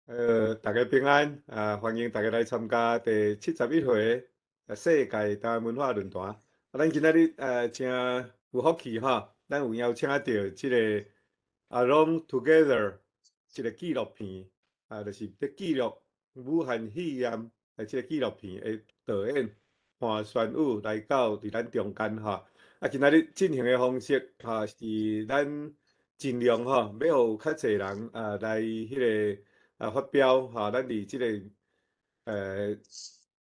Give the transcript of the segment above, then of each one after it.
大家平安，啊，歡迎大家來參加第71回世界台灣文化論壇。啊，咱今仔日誠有福氣吼，咱有邀請到這個 Alone Together 這個紀錄片，啊，就是佇記錄武漢肺炎的這個紀錄片的導演潘宣宇來到佇咱中間吼。啊，今仔日進行的方式吼，是咱盡量吼，欲予較濟人啊來彼個啊發表吼，咱佇這個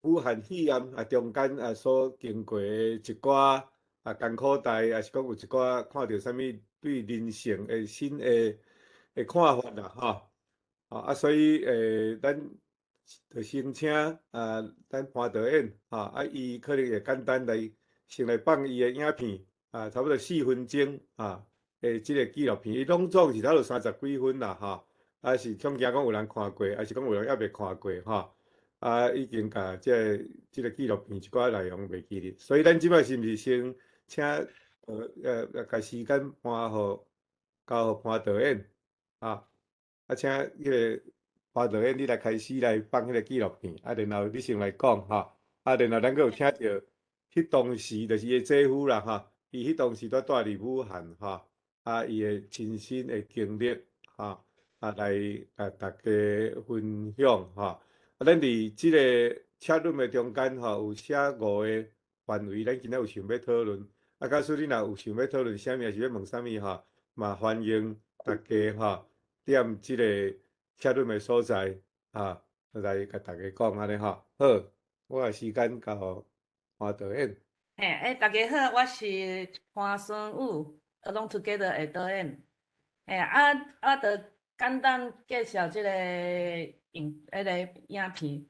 武漢肺炎啊中間啊所經過的一寡啊艱苦代，抑是講有一寡看著啥物對人生的新的看法啦吼。啊，所以咱就先請啊，咱潘導演吼，啊，伊可能會簡單來先來放伊的影片啊，差不多4分鐘啊的這個紀錄片，伊攏總是差不多30幾分啦吼。啊，是恐驚講有人看過，抑是講有人猶未看過吼。啊，已經共這個紀錄片一寡內容袂記得，所以咱這擺是毋是先請共時間搬予交予潘導演啊？啊，請彼個潘導演你來開始來放彼個紀錄片，啊，然後你先來講吼，啊，然後咱閣有請著彼當時就是伊的姐夫啦吼，伊彼當時拄蹛佇武漢吼，啊，伊的親身的經歷吼，啊，來共大家分享吼。啊，咱佇這個 chat room 的中間吼，有寫五個範圍，咱今仔有想欲討論。啊，假使你若有想欲討論啥物，抑是欲問啥物吼，嘛歡迎大家吼踮這個 chat room 的所在啊，來共大家講按呢吼。好，我的時間交予潘導演。嘿，欸，大家好，我是潘宣宇，Alone Together 的導演。嘿，啊啊，就簡單介紹這個影，彼個影片。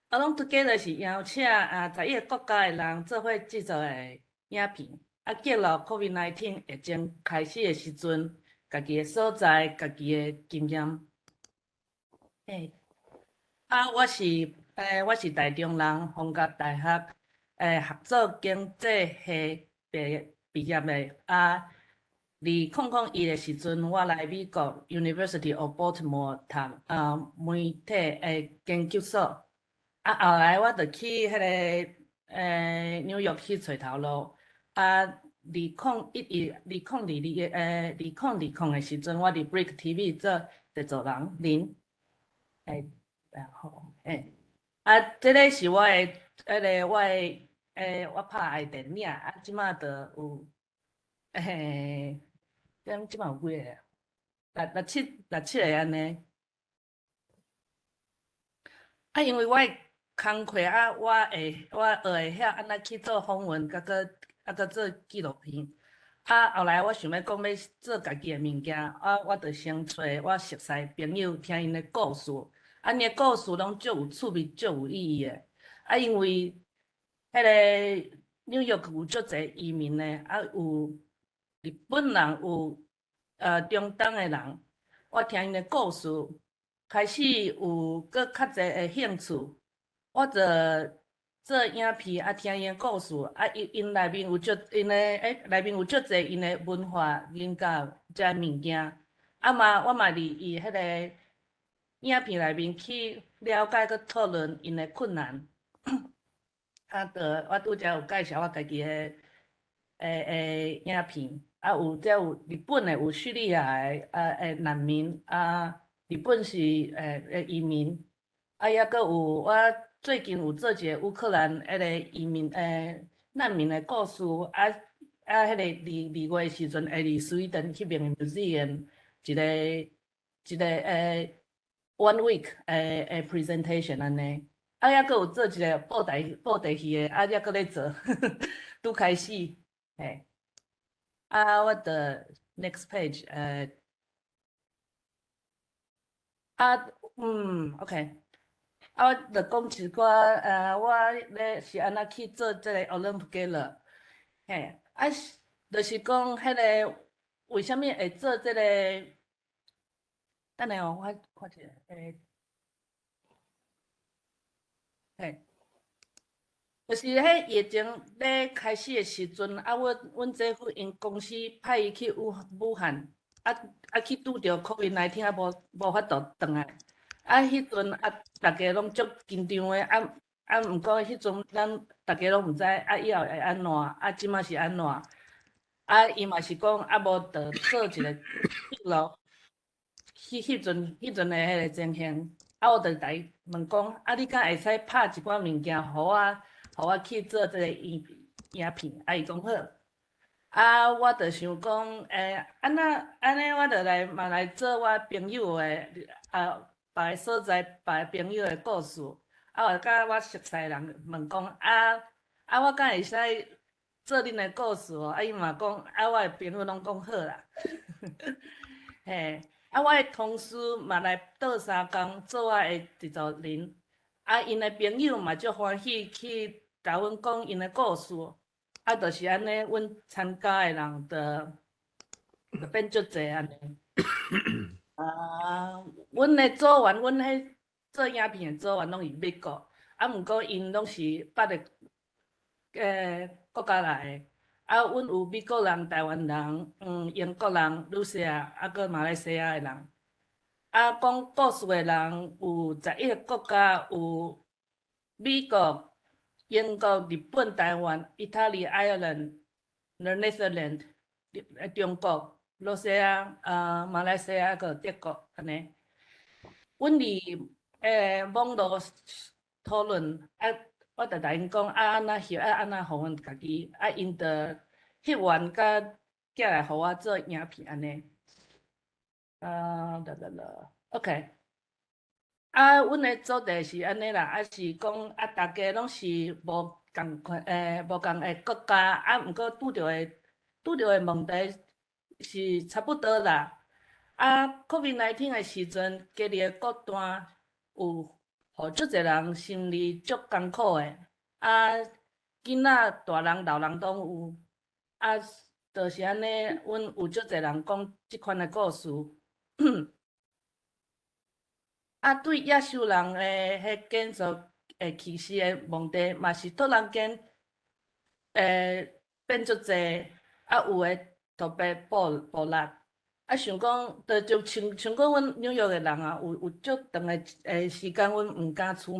Alone Together 是邀請啊11個國家的人做伙製作的影片，啊記錄 COVID-19 疫情開始的時陣，家己的所在，家己的經驗。嘿，啊，我是台中人，逢甲大學合作經濟系畢業的。啊，2001的時陣，我來美國 University of Baltimore 讀啊媒體的研究所。啊，後來我就去彼個紐約去揣頭路。啊，2011、20222020的時陣，我佇 Brick TV 做製作人林。然後啊，這個是我的，彼個我的，我拍的電影，啊，這馬就有，這這馬有幾个？六六七六七个按呢。啊，因為我的工課啊，我學會曉按怎去做訪問，佮閣啊閣做紀錄片。啊，後來我想欲講欲做家己的物件，啊，我就先揣我熟似朋友聽𪜶的故事，啊，𪜶的故事攏足有趣味、足有意義的。啊，因為彼個紐約有足濟移民的，啊，有日本人，有中東的人，我聽𪜶的故事，開始有閣較濟的興趣，我就做影片啊，聽𪜶的故事，啊，𪜶內面有足，𪜶的內面有足濟𪜶的文化、人教遮物件，啊嘛，我嘛佇伊彼個影片內面去了解閣討論𪜶的困難。啊，就我拄才有介紹我家己的影片，啊，有這有日本的，有敘利亞的啊難民，啊，日本是移民，啊，抑閣有我最近有做一個烏克蘭彼個移民難民的故事，啊啊，彼個二二月時陣會佇ス威登彼邊的 museum 一個 one week 的 presentation 按呢，啊，抑閣有做一個布袋戲的，啊，抑閣咧做，拄開始，嘿，啊，我的 next page，啊，OK。啊，我就講一寡，我咧是按怎去做這個 Alone Together，嘿，啊，就是講彼個為啥物會做這個？等下哦，我看一下，嘿，就是彼疫情咧開始的時陣，啊，阮姐夫𪜶公司派伊去武漢，啊啊去拄著 COVID-19，啊無法度轉來。啊，彼陣啊，逐家攏足緊張的，啊啊，毋過彼陣咱逐家攏毋知，啊以後會按怎，啊這馬是按怎，啊伊嘛是講啊無就做一個記錄，彼陣的彼个情形，啊我就共伊問講，啊你敢會使拍一寡物件，予我去做這个影片，啊伊講好。啊，我就想講，欸，按怎按呢，我就來嘛來做我朋友的啊，別个所在別个朋友的故事。啊，我佮我熟似人問講，啊啊，我敢會使做恁的故事無？啊，伊嘛講，啊，我的朋友攏講好啦。嘿，啊，我的同事嘛來鬥相共做我的製作人，啊，𪜶的朋友嘛足歡喜去共阮講𪜶的故事。啊，就是按呢，阮參加的人就變足濟按呢。啊，阮的組員，阮彼做影片的組員攏是美國，啊，毋過𪜶攏是別个國家來的。啊，阮有美國人、台灣人、英國人、露西亞，啊，閣馬來西亞的人。啊，講故事的人有11個國家，有美國、英國、日本、台灣、意大利、愛爾蘭、The Netherlands、中國、露西亞、啊馬來西亞，閣德國按呢。阮佇網路討論，啊，我就共𪜶講啊，按怎翕，啊，按怎予阮家己，啊，𪜶就翕完佮寄來予我做影片按呢。啊，啦啦啦，OK。啊，阮的主題是按呢啦，啊是講啊，逐家攏是無仝款，無仝的國家，啊，毋過拄著的問題是差不多啦。啊，COVID-19 的時陣，經歷的割斷，有予足濟人心理足艱苦的。啊，囡仔、大人、老人攏有。啊，就是按呢，阮有足濟人講這款的故事。啊，對亞洲人的彼種族的歧視的問題，嘛是突然間變足濟，啊，有的特別暴力。啊，想講，就像講阮紐約的人啊，有足長的時間，阮毋敢出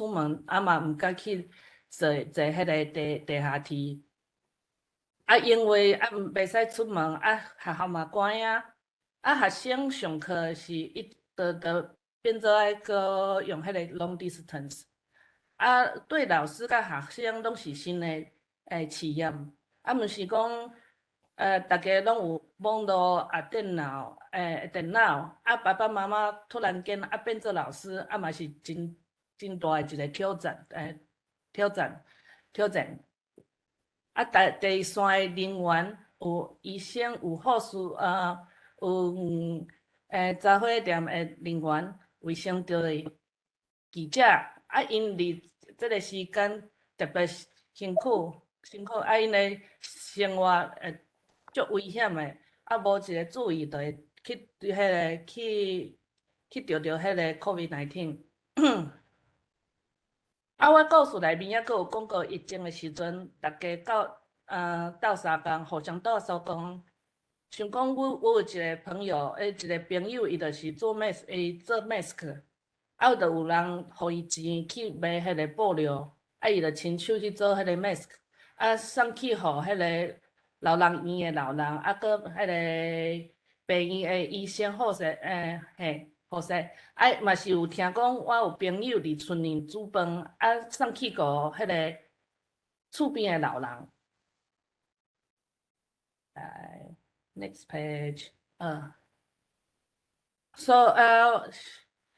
門，啊嘛毋敢去坐彼个地下鐵。啊，因為啊，袂使出門，啊，學校嘛關啊，啊，學生上課是一就變做愛閣用彼個 long distance。啊，對老師佮學生攏是新的試驗，啊，毋是講，逐家攏有網路啊、電腦，啊，爸爸媽媽突然間啊變做老師，啊嘛是真大的一個挑戰，挑戰。啊，第線的人員有醫生、有護士，啊，有雜貨店的人員、衛生隊記者，啊，𪜶佇這个時間特別辛苦，辛苦，啊，𪜶的生活會足危險的，啊，無一个注意，就會去彼个去著彼个 COVID-19。啊，我故事內面猶閣有講過疫情的時陣，逐家鬥相共，互相鬥相共。像講，阮有一个朋友，一个朋友，伊就是做 mask，伊做 mask，啊，就有人予伊錢去買彼个布料，啊，伊就親手去做彼個 mask，啊，送去予彼个老人院的老人，啊，閣彼个病院的醫生、護士，嘿，護士，啊，嘛是有聽講，我有朋友佇村裡煮飯，啊，送去予彼个厝邊的老人。來，next page，So，啊，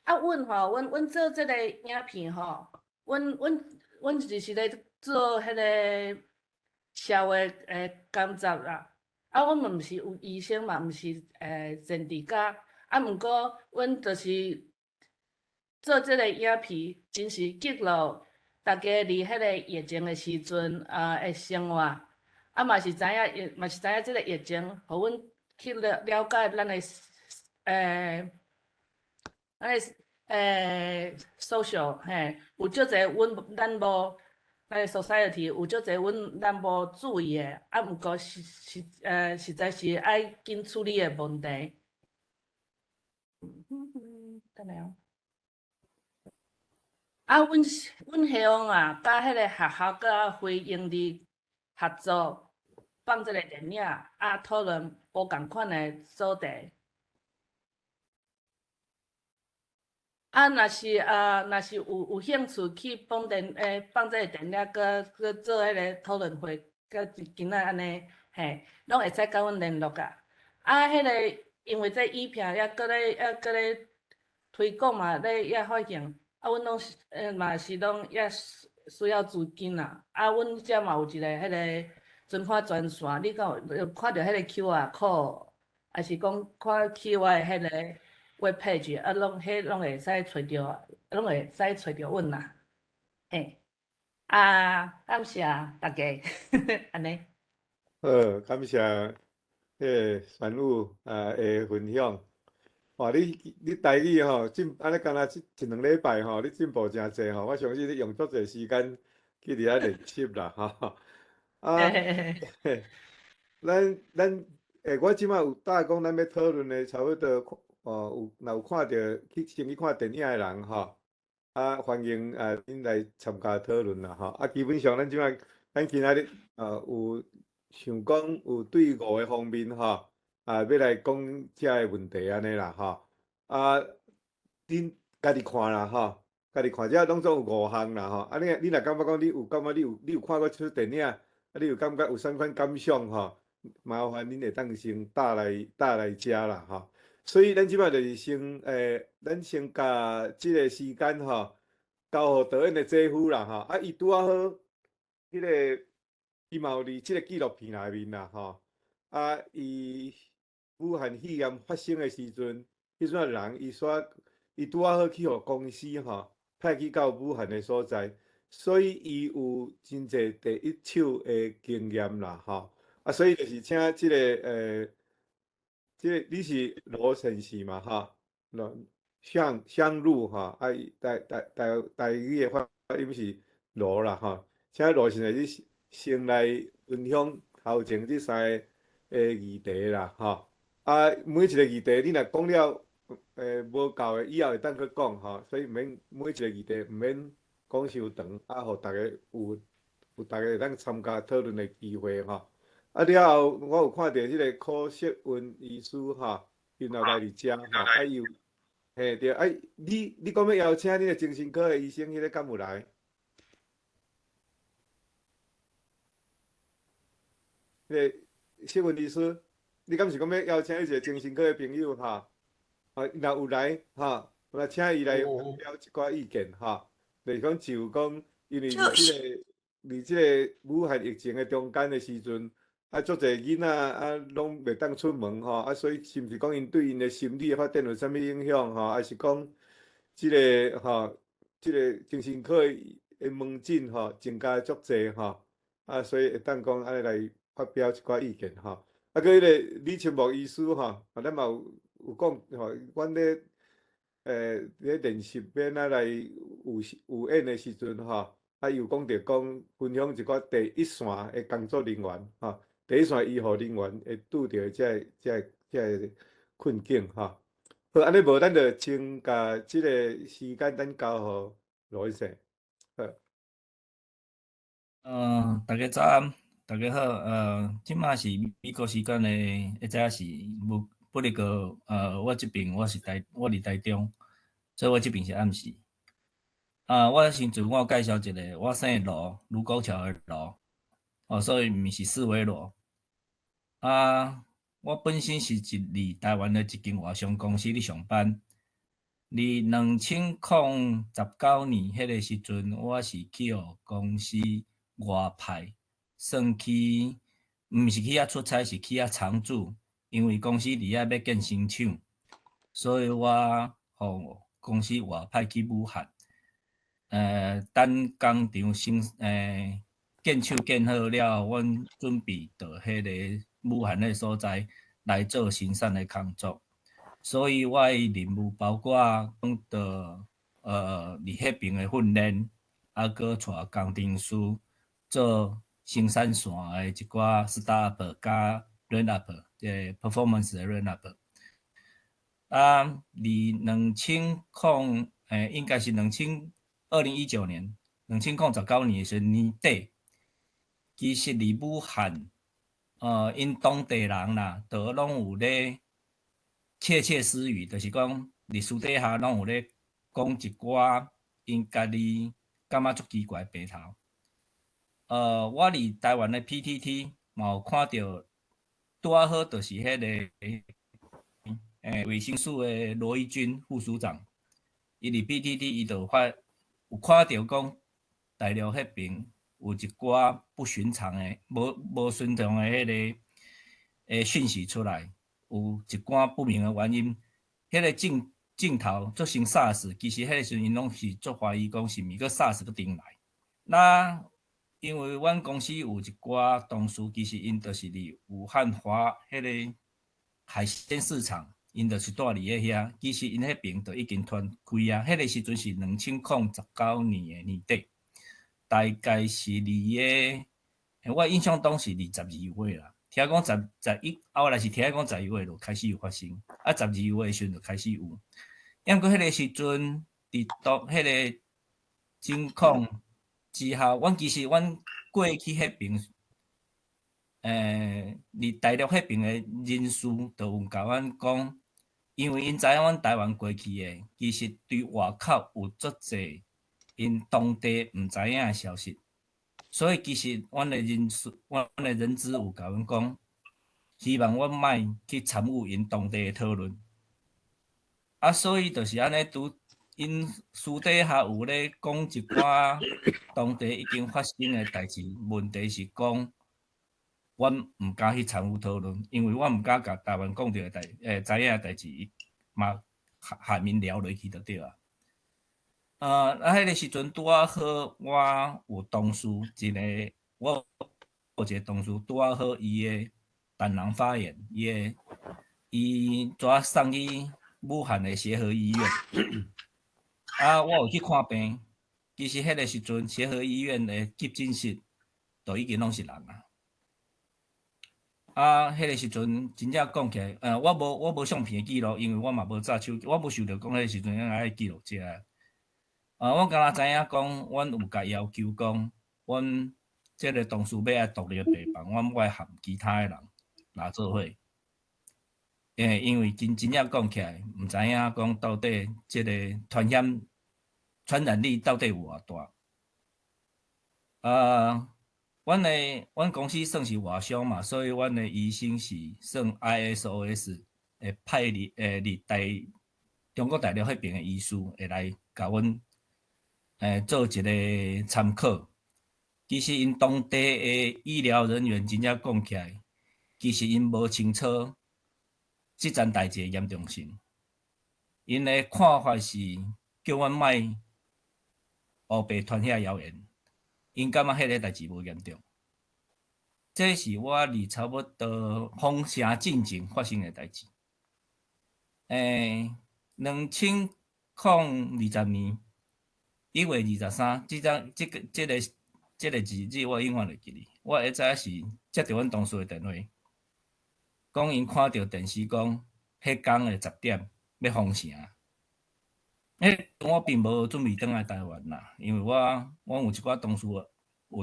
阮吼，阮做這个影片吼，阮就是咧做彼个社會監察啦。啊，阮嘛毋是有醫生嘛，毋是政治家，啊，毋過阮就是做這个影片，真實記錄逐家佇彼个疫情的時陣啊的生活，啊嘛是知影，嘛是知影這个疫情，予阮去了解咱的 social 嘿，有足濟阮咱無。咱的 society 有足濟阮咱無注意的，啊，毋過是實在是愛緊處理的問題。等下哦。啊，阮希望啊，佮彼个學校佮非營利合作，放這个電影，啊，討論無仝款的主題。啊，若是有興趣去放電放這个電影，閣做彼个討論會，閣今仔按呢，嘿，攏會使佮阮聯絡啊。啊，彼个因為這影片猶閣咧推廣嘛，咧猶發行，啊，阮攏是嘛是攏猶需要資金啦。啊，阮遮嘛有一个彼个存款專線，你敢有看著彼個 QR code，抑是講看去我的彼個 web page，啊，攏會使揣著，攏會使揣著阮啦。嘿，啊，感謝大家，按呢。好，感謝彼个玄武的分享。哇，你台語吼進，按呢敢若這一兩禮拜吼，你進步誠濟吼，我相信你用足濟時間去佇遐練習啦吼。啊，咱我這擺有搭講，咱欲討論的差不多，哦，有若有看著去先去看電影的人吼，啊，歡迎恁來參加討論啦吼。啊，基本上咱這擺，咱今仔日有想講有對五个方面吼，啊，欲來講這个問題按呢啦吼。啊，恁家己看啦吼，家己看，這攏總有五項啦吼。啊，你若感覺講你有看過這齣電影，啊，你有感覺有啥物款感想吼？麻煩恁會當先打來遮啦吼。所以咱這擺就是先咱先共這个時間吼，交予導演的姐夫啦吼。啊，伊拄仔好，彼个伊嘛有佇這个紀錄片內面啦吼。啊，伊武漢肺炎發生的時陣，彼陣人伊煞伊拄仔好去予公司吼派去到武漢的所在，所以伊有真濟第一手的經驗啦吼。啊，所以就是請這個你是羅先生嘛吼，羅香香露吼，啊，台語的發音是羅啦吼，請羅先生你先來分享頭前這三个議題啦吼。啊，每一个議題你若講了，無夠的，以後會當閣講吼，所以毋免每一个議題毋免講傷長，啊，予逐家有逐家會當參加討論的機會吼。啊，了後我有看著彼个柯雪文醫師吼，𪜶也來佇遮吼，啊，伊有，嘿對，啊，你講欲邀請恁的精神科的醫生，彼个敢有來？彼个雪文醫師，你敢是講欲邀請一個精神科的朋友吼？啊，若有來吼，我請伊來發表一寡意見吼，就是講就講，因為佇這個武漢疫情的中間的時陣，啊，足濟囡仔啊，攏袂當出門吼，啊，所以是毋是講𪜶對𪜶的心理發展有啥物影響吼？抑是講這个吼，這个精神科的門診吼增加足濟吼，啊，所以會當講按呢來發表一寡意見吼。啊，閣彼个李清木醫師吼，啊，咱嘛有講吼，阮咧練習欲按怎來有演的時陣吼，啊，伊有講著講分享一寡第一線的工作人員吼。第一線醫護人員會拄著這个困境吼。好，按呢無，咱就先共這個時間咱交予羅醫生。好。大家早安，大家好。這馬是美國時間的，現在是無不離個。我這邊我是台，我佇台中，所以我這邊是暗時。啊，我先自我介紹一下，我姓羅，盧溝橋的羅。哦，所以毋是四維羅。啊，我本身是佇台灣的一間外商公司咧上班。佇2019年彼个時陣，我是去予公司外派，算去，毋是去遐出差，是去遐常住。因為公司佇遐欲建新廠，所以我予公司外派去武漢。等工廠先建廠建好了，阮準備到彼个武漢彼所在來做生產的工作。所以我的任務包括講到佇彼爿的訓練，啊，閣帶工程師做生產線的一寡 start up 佮 ramp up，這個 performance 的 ramp up。啊，佇兩千空，應該是2019年，2019年的時年底，其實佇武漢，𪜶當地人啦，都攏有咧竊竊私語，就是講佇私底下攏有咧講一寡𪜶家己感覺足奇怪的病頭。我佇台灣的 PTT 嘛有看著，拄仔好就是彼个衛生署的羅一鈞副署長，伊佇 PTT 伊就發有看著講大陸彼爿有一寡不尋常的、無尋常的彼个訊息出來，有一寡不明的原因，彼个鏡頭做成 SARS，其實彼个時陣𪜶攏是足懷疑講是毋是閣 SARS 閣轉來。那因為阮公司有一寡同事，其實𪜶就是佇武漢華彼个海鮮市場，𪜶就是蹛佇咧遐。其實𪜶彼爿就已經傳開啊。彼个時陣是2019年的年底，大概是佇個，我印象中是22月啦。聽講11，後來是聽講11月就開始有發生，啊，12月的時陣就開始有。毋過彼个時陣，佇當彼个情況之後，阮其實阮過去彼爿，佇大陸彼爿的人士就有共阮講，因為𪜶知影阮台灣過去的，其實對外口有足濟𪜶當地毋知影的消息，所以其實阮的人事，阮的人資有共阮講，希望阮莫去參與𪜶當地的討論。啊，所以就是按呢，拄𪜶私底下有咧講一寡當地已經發生的代誌，問題是講，阮毋敢去參與討論，因為阮毋敢共台灣講著的代，知影的代誌嘛，下面聊落去就對啊。啊，彼个時陣拄仔好，我有同事一個，我有一個同事拄仔好，伊的膽囊發炎，伊拄仔送去武漢的協和醫院。啊，我有去看病，其實彼个時陣協和醫院的急診室都已經攏是人啊。啊，彼个時陣真正講起來，我無相片的記錄，因為我嘛無紮手機，我無想著講彼個時陣愛記錄這个。啊，我敢若知影講，阮有共要求講，阮這个同事欲愛獨立病房，阮欲含其他的人來做伙。因為真正講起來，毋知影講到底這個傳染傳染力到底有偌大。啊，阮公司算是外商嘛，所以阮的醫生是算 ISOS 會派佇中國大陸彼爿的醫師會來共阮做一個參考。其實𪜶當地的醫療人員真正講起來，其實𪜶無清楚這件代誌的嚴重性。𪜶的看法是叫阮莫烏白傳遐謠言，𪜶感覺彼个代誌無嚴重。這是我佇差不多封城進前發生的代誌。2020年1月23，這張這個這个這个日子我永遠會記得。我會知是接著阮同事的電話，講𪜶看著電視講，彼工的10點欲封城。我並無準備轉來台灣啦，因為我有一寡同事有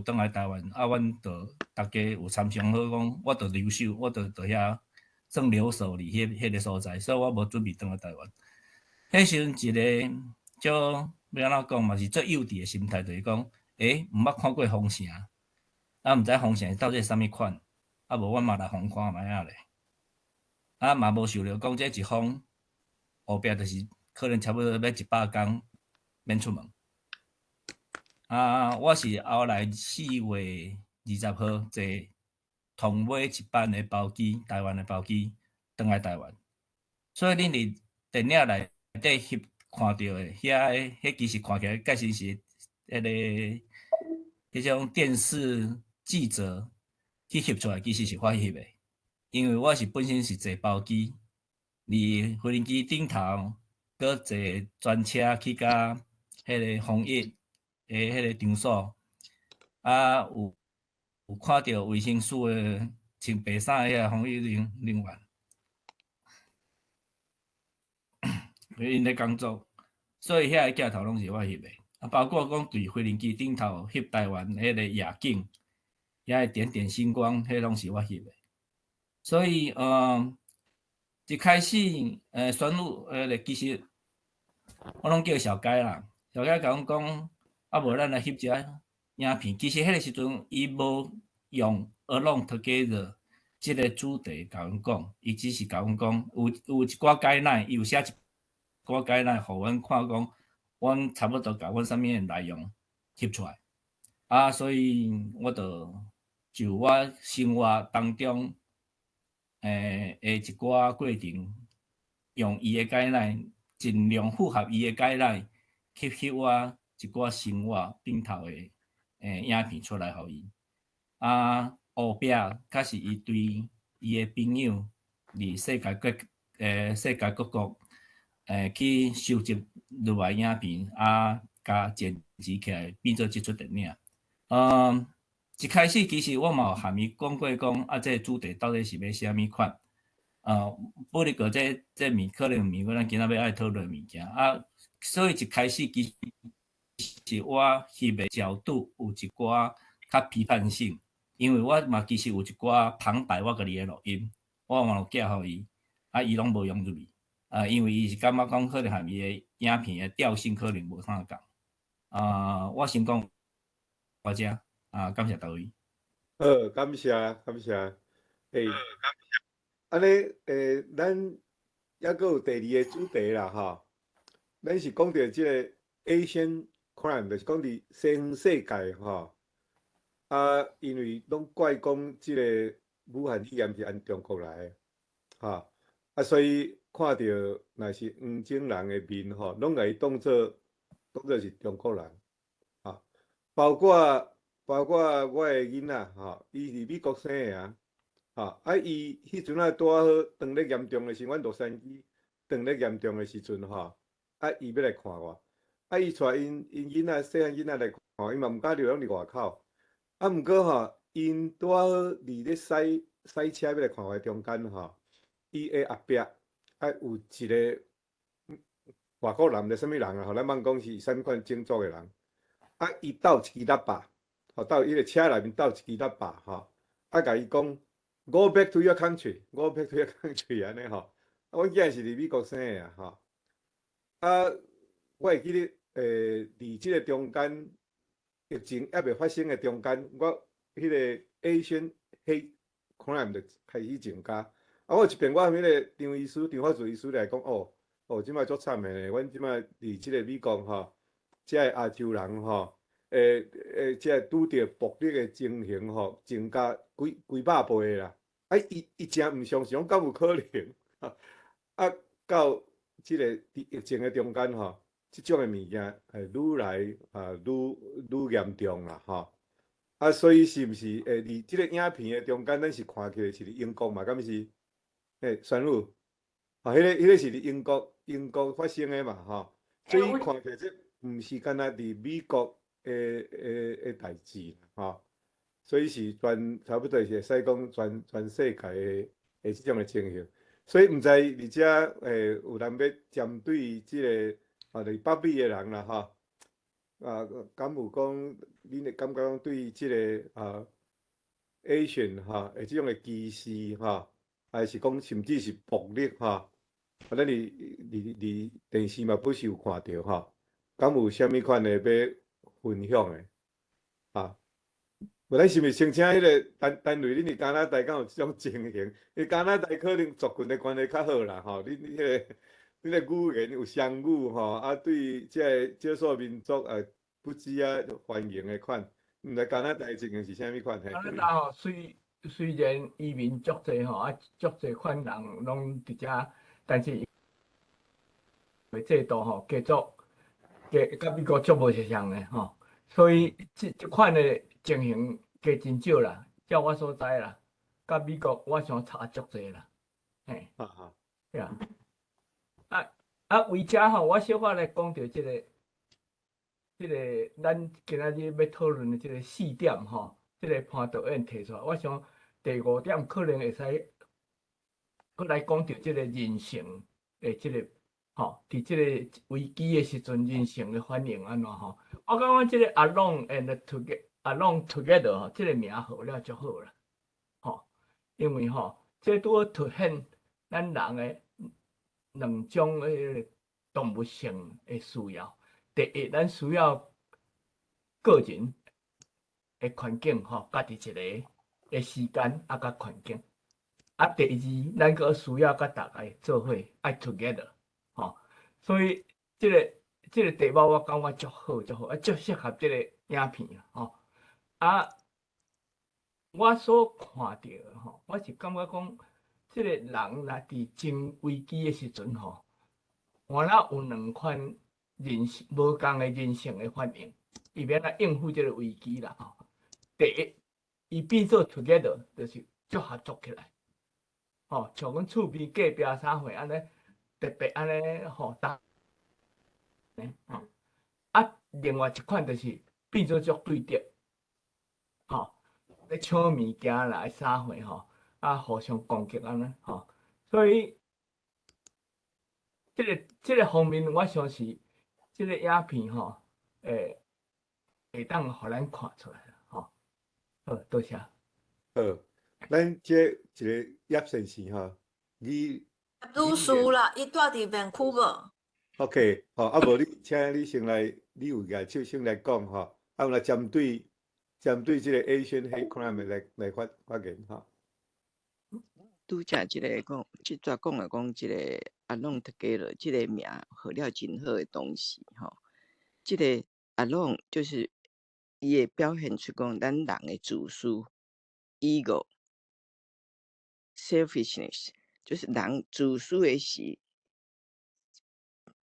轉來台灣，啊，阮就逐家有參商好講，我就留守，我就佇遐算留守佇彼个所在，所以我無準備轉來台灣。彼時陣一個足欲按怎講嘛，是足幼稚的心態，就是講，毋捌看過封城，啊，毋知封城到底是啥物款，啊，無阮嘛來封看覓仔咧，啊，嘛無想著講這一封，後壁就是可能差不多欲100工免出門。啊，我是後來4月20號坐同尾一班的包機，台灣的包機轉來台灣。所以恁佇電影內底翕看著的遐個，彼其實看起來確實是彼个彼種電視記者去翕出來，其實是我翕的。因為我是本身是坐包機，佇飛機頂頭，閣坐專車去共彼個防疫的彼個場所，啊，有看著衛生署的穿白衫的遐個防疫人員，𪜶咧工作，所以遐個鏡頭攏是我翕的。啊，包括講佇飛行機頂頭翕臺灣彼个夜景，遐个點點星光，彼攏是我翕的。所以，一開始，選武，個其實我攏叫小佳啦，小佳共阮講，啊無咱來翕一下影片。其實彼个時陣，伊無用 Alone Together 這个主題共阮講，伊只是共阮講有一寡 guideline，伊有寫一寡 guideline，予阮看講，阮差不多共阮啥物的內容翕出來。啊，所以我就就我生活當中，的一寡過程，用伊的 guideline，盡量符合伊的 guideline，去翕我一寡生活頂頭的影片出來予伊。啊，後壁較是伊對伊的朋友佇世界各國去收集落來影片，啊，共剪輯起來變做這齣電影。一開始其實我嘛有含伊講過講，啊，這个主題到底是欲啥物款？不過這物可能毋是咱今仔欲愛討論的物件啊，所以一開始其實我翕的角度有一寡較批判性，因為我嘛其實有一寡旁白我家己的錄音，我嘛有寄予伊，啊，伊攏無用入去，啊，因為伊是感覺講可能和伊的影片的調性可能無啥仝。啊，我先講到遮，啊，感謝各位。好，感謝感謝。按呢，咱猶閣有第二个主題啦，吼。咱是講著這个 Asian crime，就是講佇西方世界吼。啊，因為攏怪講這个武漢肺炎是按中國來的，吼。啊，所以看著若是黃種人的面吼，攏共伊當做是中國人，吼。包括我的囡仔吼，伊佇美國生的啊，吼，啊，伊彼陣仔拄仔好當咧嚴重的時，阮洛杉磯當咧嚴重的時陣吼，啊，伊欲來看我，啊，伊帶𪜶囡仔細漢囡仔來看，伊嘛毋敢入，攏佇外口。啊，毋過吼，𪜶拄仔好佇咧駛車欲來看我的中間吼，伊的後壁啊有一个外國人，毋知啥物人啊，吼，咱茫講是啥物款種族的人，啊，伊鬥一支喇叭，吼，鬥伊个車內面鬥一支喇叭，吼，啊，共伊講，Go back to your country, go back to your country，按呢吼，啊，阮囝是佇美國生的啊，吼，啊，我會記得，佇這个中間，疫情猶未發生的中間，我彼個 Asian hate crime 就開始增加。啊，我一邊我彼个張醫師、張法治醫師來講，哦，哦，這擺足慘的呢，阮這擺佇這个美國吼，這个亞洲人吼，這个拄著暴力的情形吼，增加幾幾百倍啦。啊，伊誠毋相信，講敢有可能？啊，到這个佇疫情的中間吼，這種的物件會愈來啊愈愈嚴重啦，吼。啊，所以是毋是佇這个影片的中間，咱是看起來是佇英國嘛？敢是？宣武，啊，彼个是佇英國發生的嘛，吼。所以看起來這毋是干焦佇美國的代誌，吼。所以是全差不多是會使講全世界的這種的情形。所以毋知佇遮有人欲針對這个啊，佇北美的人啦，吼。啊，敢有講恁會感覺講對這个啊 Asian 吼的這種的歧視吼，還是講甚至是暴力吼？啊，咱佇電視嘛不時有看著吼，敢有啥物款的欲分享的？啊，無咱是毋是先請彼个陳單位，恁佇加拿大敢有這種情形？因為加拿大可能族群的關係較好啦，吼，你彼個語言有雙語吼，啊，對這个少數民族不止啊歡迎的款，毋知加拿大情形是啥物款？加拿大吼，雖然移民足濟吼，啊，足濟款人攏佇遮，但是制度吼，加做加佮美國足無相像的吼，所以這款的情形加真少啦。照我所知啦，佮美國我想差足濟啦，嘿。對啊。啊，為遮吼，我小可來講著這個，咱今仔日欲討論的這个四點吼，這个潘導演提出來，我想第五點可能會使閣來講著這个人性的這个。吼，佇這个危機的時陣，人性的反應按怎吼？我感覺這个 Alone and Together Alone Together 吼，這个名號了足好啦，吼，因為吼，這拄好凸顯咱人的兩種彼个動物性的需要。第一，咱需要個人的環境吼，家己一个的時間啊，佮環境。啊，第二，咱閣需要佮逐个做伙愛 together 吼。所以這个題目我感覺足好足好，啊，足適合這个影片吼。啊，我所看著的吼，我是感覺講，這个人若佇真危機的時陣吼，原來有兩款人性無仝的人性的反應，伊欲按怎應付這个危機啦吼。第一，伊變做 together，就是足合作起來，吼，像阮厝邊隔壁啥貨按呢，特別按呢吼，逐吼。啊，另外一款就是變做足對敵，吼，咧搶物件來啥貨吼，啊，互相攻擊按呢吼，所以這个方面，我相信這个影片吼，會當予咱看出來吼。好，多謝。好，咱這一个葉先生吼，你女士啦，伊住佇 Vancouver。 OK，吼，啊無你，請你先來，你有舉手先來講吼，啊，有來針對這个 Asian hate crime 來發言吼。拄才這个講，這逝講的講，這个 Alone Together 這个名號了真好的東西吼。這个 Alone 就是伊會表現出講咱人的自私，ego，selfishness，就是人自私的時，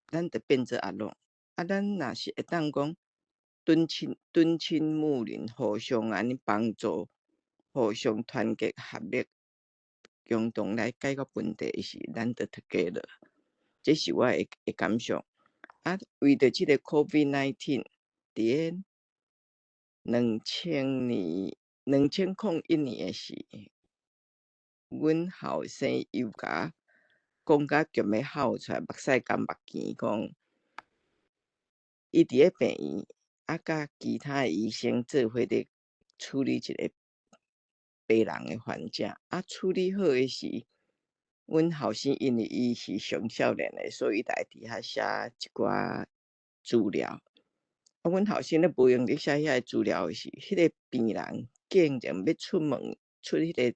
咱就變做 alone。啊，咱若是會當講敦親睦鄰，互相按呢幫助，互相團結合力，共同來解決問題時，咱就 together。這是我的感想。啊，為著這个 COVID-19，佇咧2000年、2001年的時，阮後生又共講甲強欲哭出來，目屎乾目墘，講伊佇咧病院，啊，佮其他醫生做伙佇處理一个白人的患者，啊，處理好的時，阮後生因為伊是上少年的，所以伊就會佇遐寫一寡資料。啊，阮後生咧無閒佇寫遐个資料的時，彼个病人竟然欲出門出彼个，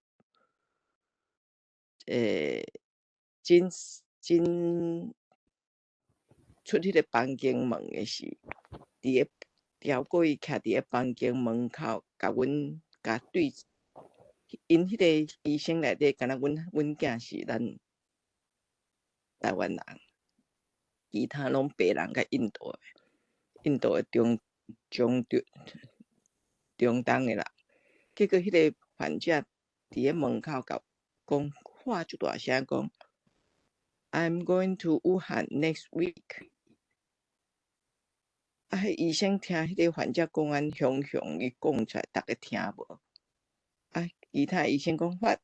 診診出彼个房間門的時，佇咧超過伊徛佇咧房間門口，共阮共對，𪜶彼个醫生內底，敢若阮囝是咱台灣人，其他攏白人佮印度的中中中中東的人。結果彼个患者佇咧門口共講喊足大聲講：I'm going to Wuhan next week。啊，彼醫生聽彼个患者講按雄雄伊講出來，逐个聽無。啊，其他醫生講 What?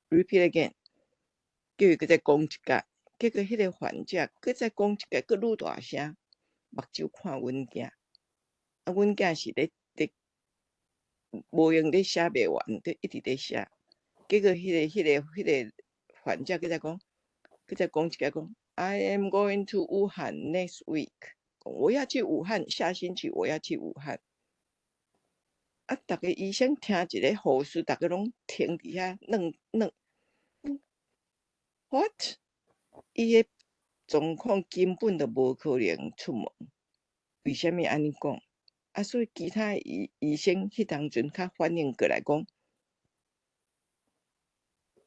Repeat again。叫伊閣再講一擺，結果彼个患者閣再講一擺，閣愈大聲，目睭看阮囝。啊，阮囝是咧無閒咧寫袂完，佇一直咧寫。結果彼个患者閣再講，閣再講一擺講，I am going to Wuhan next week。我要去武漢，下星期我要去武漢。啊！逐个醫生聽一个護士，逐个攏停佇遐愣愣。What？伊的狀況根本就無可能出門，為啥物按呢講？啊，所以其他醫生彼當陣較反應過來講，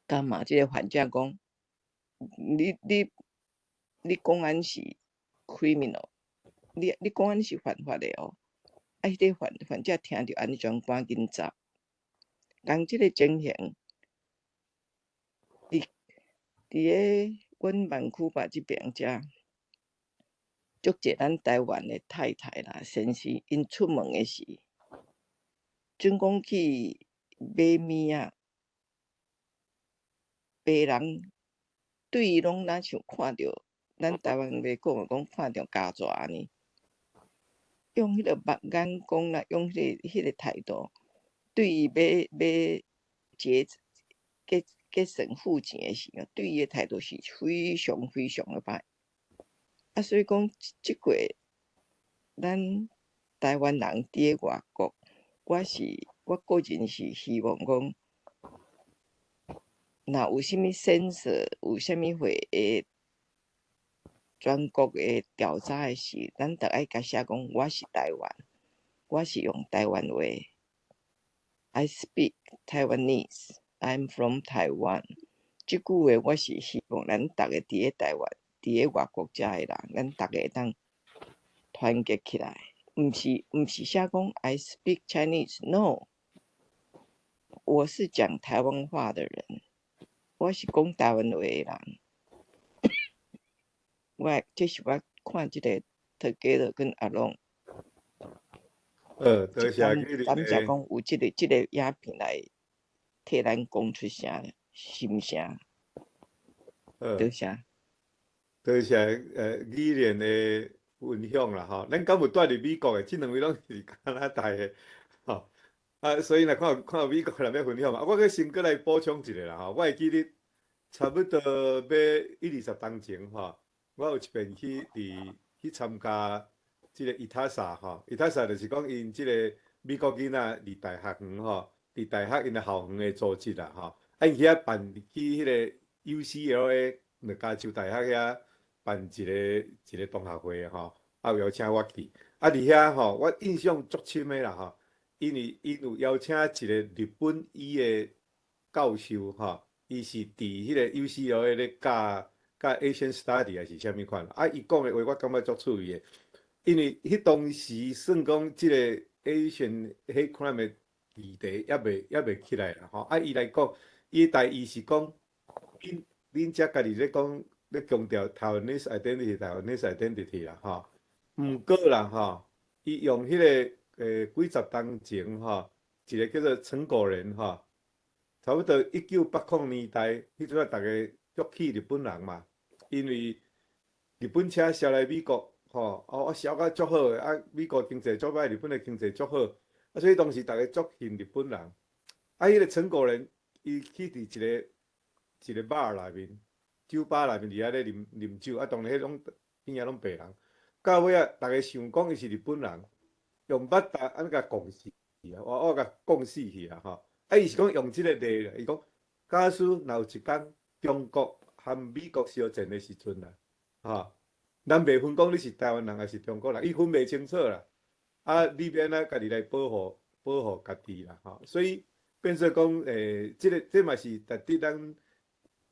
共罵這个患者講，你講按是 criminal，你講按是犯法的哦。啊，彼个患者聽著按呢，就趕緊走。仝這个情形，佇咧阮萬區吧這邊遮，足濟咱台灣的太太啦、先生，𪜶出門的時，準講去買物仔，白人對伊攏若像看著咱台灣話講講看著家蛇按呢，用彼個目眼光啦，用彼個態度，對伊欲結算付錢的時候，對伊的態度是非常非常的歹。啊，所以講這個咱台灣人佇咧外國，我個人是希望講，若有啥物 census，有啥物貨的全國的調查的時，咱著愛共寫講，我是台灣，我是用台灣話。I speak Taiwanese. I'm from Taiwan。這句話我是希望咱逐个佇咧台灣，佇咧外國遮的人，咱逐个會當團結起來。毋是寫講 I speak Chinese，no。我是講台灣話的人，我是講台灣話的人。這是我看這个 Together 跟 Alone。多謝你。感謝講有這個影片來替咱講出聲心聲。多謝。多謝語言的分享啦吼，咱敢有蹛佇美國的？這兩位攏是加拿大的吼。啊，所以若看看美國人欲分享嘛，我閣先閣來補充一下啦吼。我會記得差不多欲一二十冬前吼，我有一遍去佇去參加這个 ITASA 吼，ITASA 就是講𪜶這个美國囡仔佇大學園吼，佇大學𪜶的校園的組織啦吼，啊𪜶去遐辦去彼个 UCLA 加州大學遐辦一個同學會吼，啊有邀請我去，啊佇遐吼，我印象足深的啦吼，因為𪜶有邀請一个日本醫的教授吼，伊是佇彼个 UCLA 咧教教 Asian Study 還是啥物款，啊伊講的話我感覺足趣味的，因為彼當時算講這個 Asian hate crime 的議題猶未起來啦吼，啊伊來講，伊的大意是講，恁遮家己咧講咧強調 Taiwanese identity，Taiwanese identity 啦吼，毋過啦吼，伊用彼个幾十冬前吼，一个叫做陳果仁吼，差不多1980年代，彼陣仔逐家足氣日本人嘛，因為日本車銷來美國吼，哦銷甲足好的，啊美國經濟足歹，日本的經濟足好，啊所以當時逐家足恨日本人。啊，彼个陳果仁伊去佇一個 bar 內面，酒吧內面佇遐咧啉酒，啊當然彼攏邊仔攏白人，到尾仔逐家想講伊是日本人，用腹膻按呢共講死啊，我共講死去啊吼！啊，伊是講用這个例啦，伊講假使若有一工中國和美國相戰的時陣啦，吼，咱袂分講你是台灣人還是中國人，伊分袂清楚啦。啊，你欲按怎家己來保護家己啦，吼。所以變做講，這个這嘛是值得咱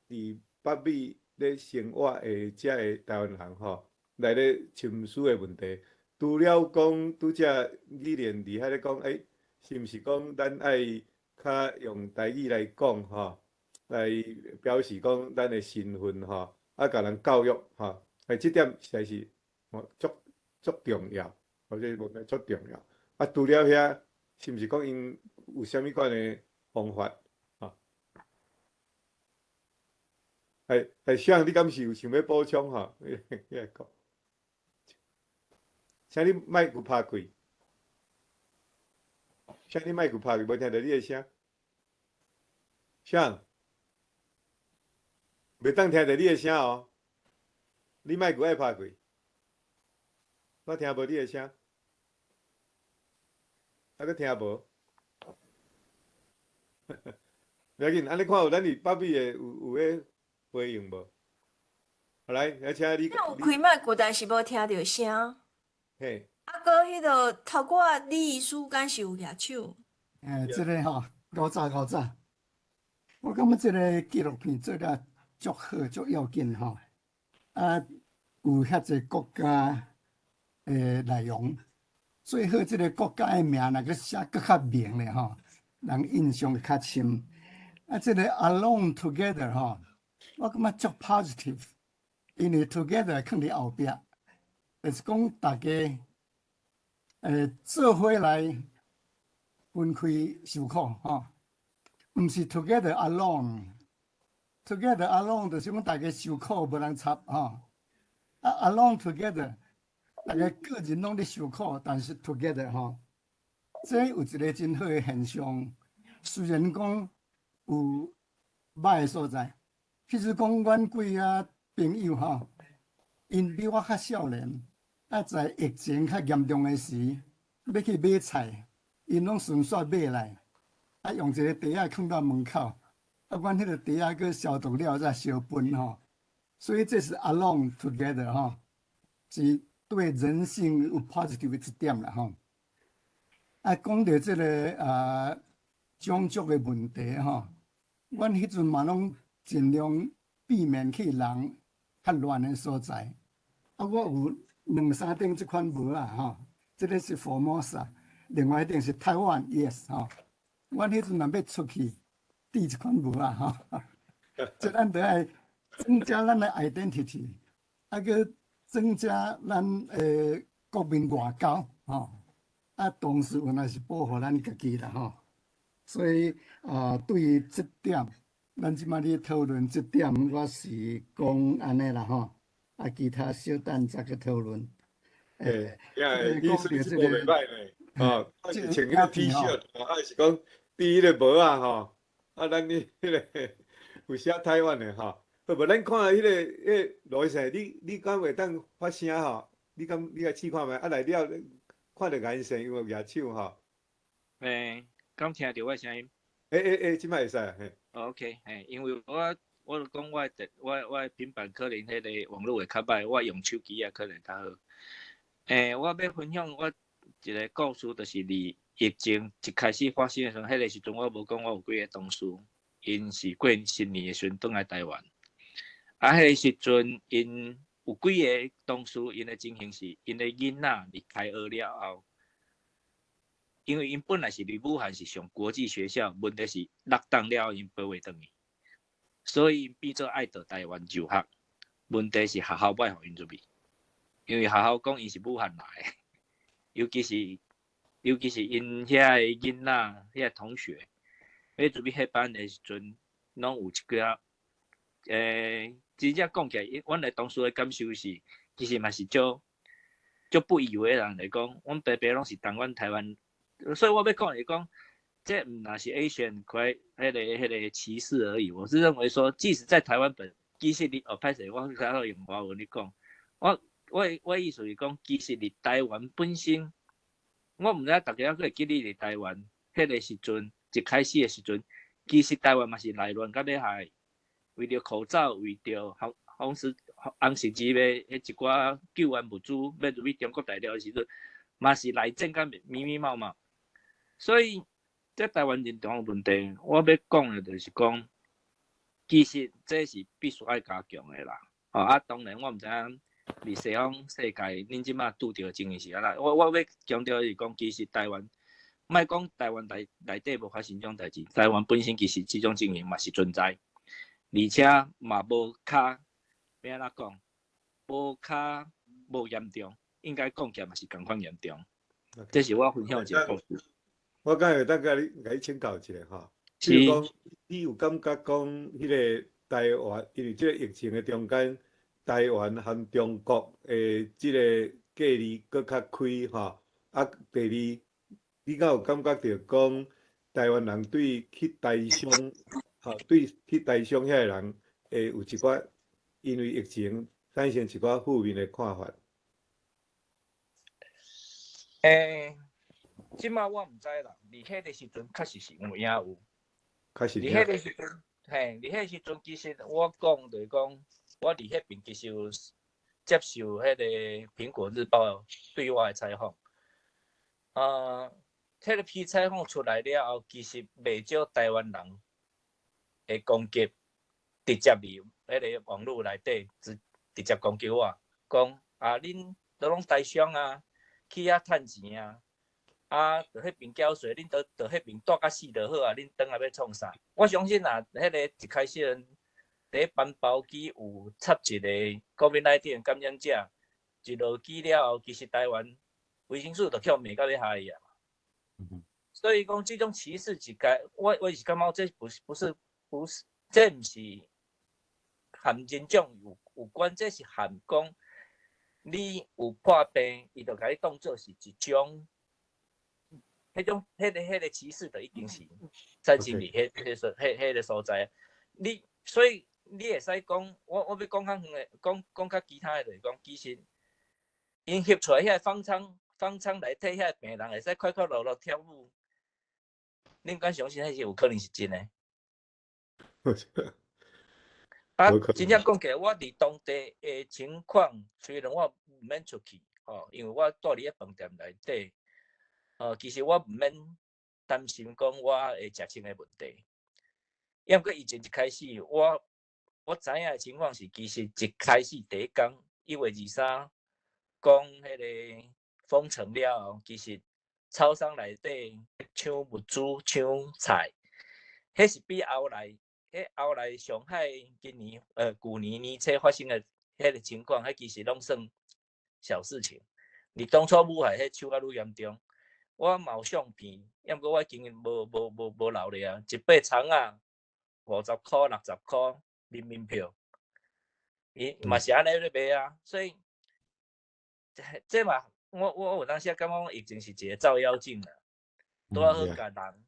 佇北美咧生活的遮个台灣人吼，來咧深思的問題。除了講拄才語言佇遐咧講，是毋是講咱愛較用台語來講吼，來表示講咱的身份吼，啊，共人教育吼，這點實在是足足重要，或者無足重要。啊，除了遐，是毋是講𪜶有啥物款的方法？吼？係像你敢是有想欲補充吼？你來講。請你麥閣拍開，請你麥閣拍開，無聽著你的聲。啥？袂當聽著你的聲哦。你麥閣愛拍開，我聽無你的聲，還閣聽無？無要緊，按呢看有咱佇北美的有咧回應無？好來，來請你。有開麥閣，但是無聽著聲。嘿。啊，閣彼个頭拄仔李醫師敢是有舉手？這个吼，古早古早，我感覺這个紀錄片做了足好足要緊吼。啊，有遐濟國家的內容，最好這个國家的名若閣寫閣較明咧吼，人印象會較深。啊，這个 Alone Together 吼，我感覺足 positive，因為 together 囥佇後壁，就是講大家做伙來分開受苦吼，毋是 together alone。Together alone 就是講大家受苦無人插吼。啊，alone together，逐家個人攏咧受苦，但是 together 吼，這有一個真好的現象。雖然講有䆀的所在，譬如講，阮幾個朋友吼，𪜶比我較少年，啊，在疫情較嚴重的時，欲去買菜，𪜶攏順紲買來，啊，用一個袋仔囥到門口，啊，阮彼個袋仔閣消毒了才相分吼。所以這是 alone together 吼，是對人性有 positive 的一點啦吼。啊，講著這個啊種族的問題吼，阮彼陣嘛攏盡量避免去人較亂的所在。啊，我有兩三頂這款帽仔吼，這個是 Formosa，另外一頂是台灣，yes 吼。阮彼陣若欲出去，戴這款帽仔吼，這咱著愛增加咱的 identity，啊，閣增加咱的國民外交吼。啊，同時原來是保護咱家己啦吼。所以啊，對於這點，咱這擺咧討論這點，我是講按呢啦吼。啊，其他小等再去討論。欸，意思是無袂䆀呢，哦，啊是穿彼個 T-shirt，啊是講戴彼個帽仔吼，啊，咱彼彼個有寫台灣的吼，無咱看彼個彼個羅醫生，你敢會當發聲吼？你敢你來試看覓？啊來了，看著顏色有無舉手吼？欸，敢聽著我聲音？欸欸欸，這擺會使啊，嘿。 OK，嘿，因為我就講我的我平板可能彼個網路會較䆀，我用手機仔可能較好。欸，我欲分享我一個故事，就是佇疫情一開始發生的時陣，彼個時陣我無講我有幾個同事，𪜶是過新年的時陣轉來台灣。啊，彼個時陣𪜶有幾個同事，𪜶的情形是𪜶的囡仔離開學了後，因為𪜶本來是佇武漢是上國際學校，問題是落檔了後𪜶飛袂轉去，所以變做愛佇台灣就學。問題是學校無愛予𪜶入去，因為學校講𪜶是武漢來的，尤其是𪜶遐的囡仔、遐同學，欲入去彼班的時陣，攏有一寡，真正講起來，阮的同事的感受是，其實嘛是足足不以為然來講，阮爸爸攏是當阮台灣，所以我欲講是講，這毋但是 Asian 塊彼個歧視而已。我是認為說，即使在台灣本，其實你哦，歹勢，我較好用華文咧講，我意思是講，其實佇台灣本身，我毋知影大家閣會記得佇台灣彼個時陣，一開始的時陣，其實台灣嘛是內亂甲欲害，為著口罩，為著紅紅十字的彼一寡救援物資欲入去中國大陸的時陣，嘛是內戰甲密密麻麻。所以，這台灣認同的問題，我欲講的就是講，其實這是必須愛加強的啦。吼啊，當然我毋知影佇西方世界，恁這馬拄著的情形是按怎。我欲強調的是講，其實台灣，莫講台灣內底無發生這種代誌，台灣本身其實這種情形嘛是存在，而且嘛無較欲按怎講，無較無嚴重，應該講起來嘛是仝款嚴重。這是我分享一個故事。我敢會當共你請教一下吼，比如講，你有感覺講彼個台灣，因為這個疫情的中間，台灣和中國的這個距離閣較開吼，啊，第二，你敢有感覺著講台灣人對去台商，吼，對去台商遐個人會有一寡因為疫情產生一寡負面的看法？欸，這馬我毋知啦，佇彼個時陣確實是有影有。確實。佇彼個時陣，嘿，佇彼個時陣，其實我講就是講，我佇彼邊其實有接受彼個《蘋果日報》對我的採訪。彼個批採訪出來了後，其實袂少台灣人會攻擊，直接佇彼個網路內底直接攻擊我，講啊，恁都攏台商啊，去遐趁錢啊，啊，佇彼邊繳稅，恁都佇彼邊蹛甲死就好啊，恁轉來欲創啥？我相信啊，彼個一開始佇咧帆包機有插一個 COVID-19 感染者，一落機了後，其實台灣衛生署就去予罵甲欲害啊。所以講這種歧視一個，我是感覺這不是，這毋是和人種有關，這是和講你有破病，伊就共你當做是一種，彼種、彼個歧視，就已經是產生佇彼個所在。你所以你會使講，我欲講較遠的，講講較其他的，就是講，其實𪜶翕出來遐個方艙內底遐個病人會使快快樂樂跳舞，恁敢相信彼是有可能是真的？啊，真正講起來，我佇當地的情況，雖然我毋免出去，吼，因為我蹛佇咧飯店內底，其實我毋免擔心講我會食穿的問題。抑毋過疫情一開始，我知影的情況是，其實一開始第一工1月23講彼個封城了後，其實超商內底搶物資、搶菜，彼是比後來。彼後來上海今年舊年年初發生的彼個情況，彼其實攏算小事情。你當初武漢彼搶甲愈嚴重，我嘛有相片，抑毋過我已經無留咧啊。一塊蔥仔50箍、60箍人民幣，伊嘛是按呢咧賣啊。所以這嘛，我有當時感覺疫情是一個照妖鏡啊，拄仔好共人。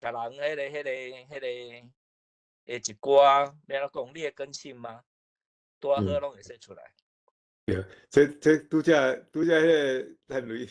共人彼個的一寡，欲按怎講？你的根性嗎？拄仔好攏會使出來。對，這拄才彼個陳雷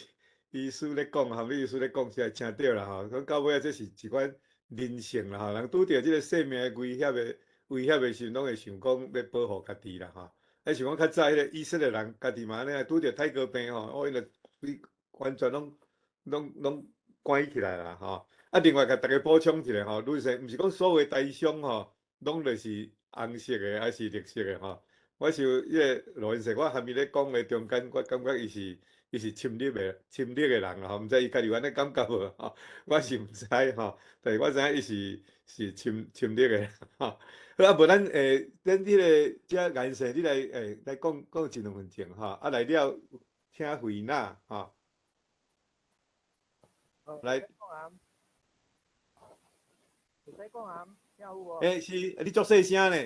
醫師咧講，含醫師咧講，實在誠對啦吼。講到尾仔，這是一款人性啦吼。人拄著這個生命的威脅的時陣，攏會想講欲保護家己啦吼。啊，像講較早彼個以色列人，家己嘛按呢，拄著泰國病吼，哦，𪜶就完全攏關起來啦吼。啊，另外共大家補充一下吼，女士，毋是講所有台商吼，攏就是紅色的，還是綠色的吼。我想彼個羅文生，我含伊咧講的中間，我感覺伊是深綠的人啦吼，毋知伊家己有按呢感覺無吼？我是毋知吼，但是我知影伊是深綠的吼。好啊，無咱彼個遮顏色，你來講講一兩分鐘吼，啊來了請惠娜吼。來。會使講啊，聽有無？欸，是，你足細聲呢。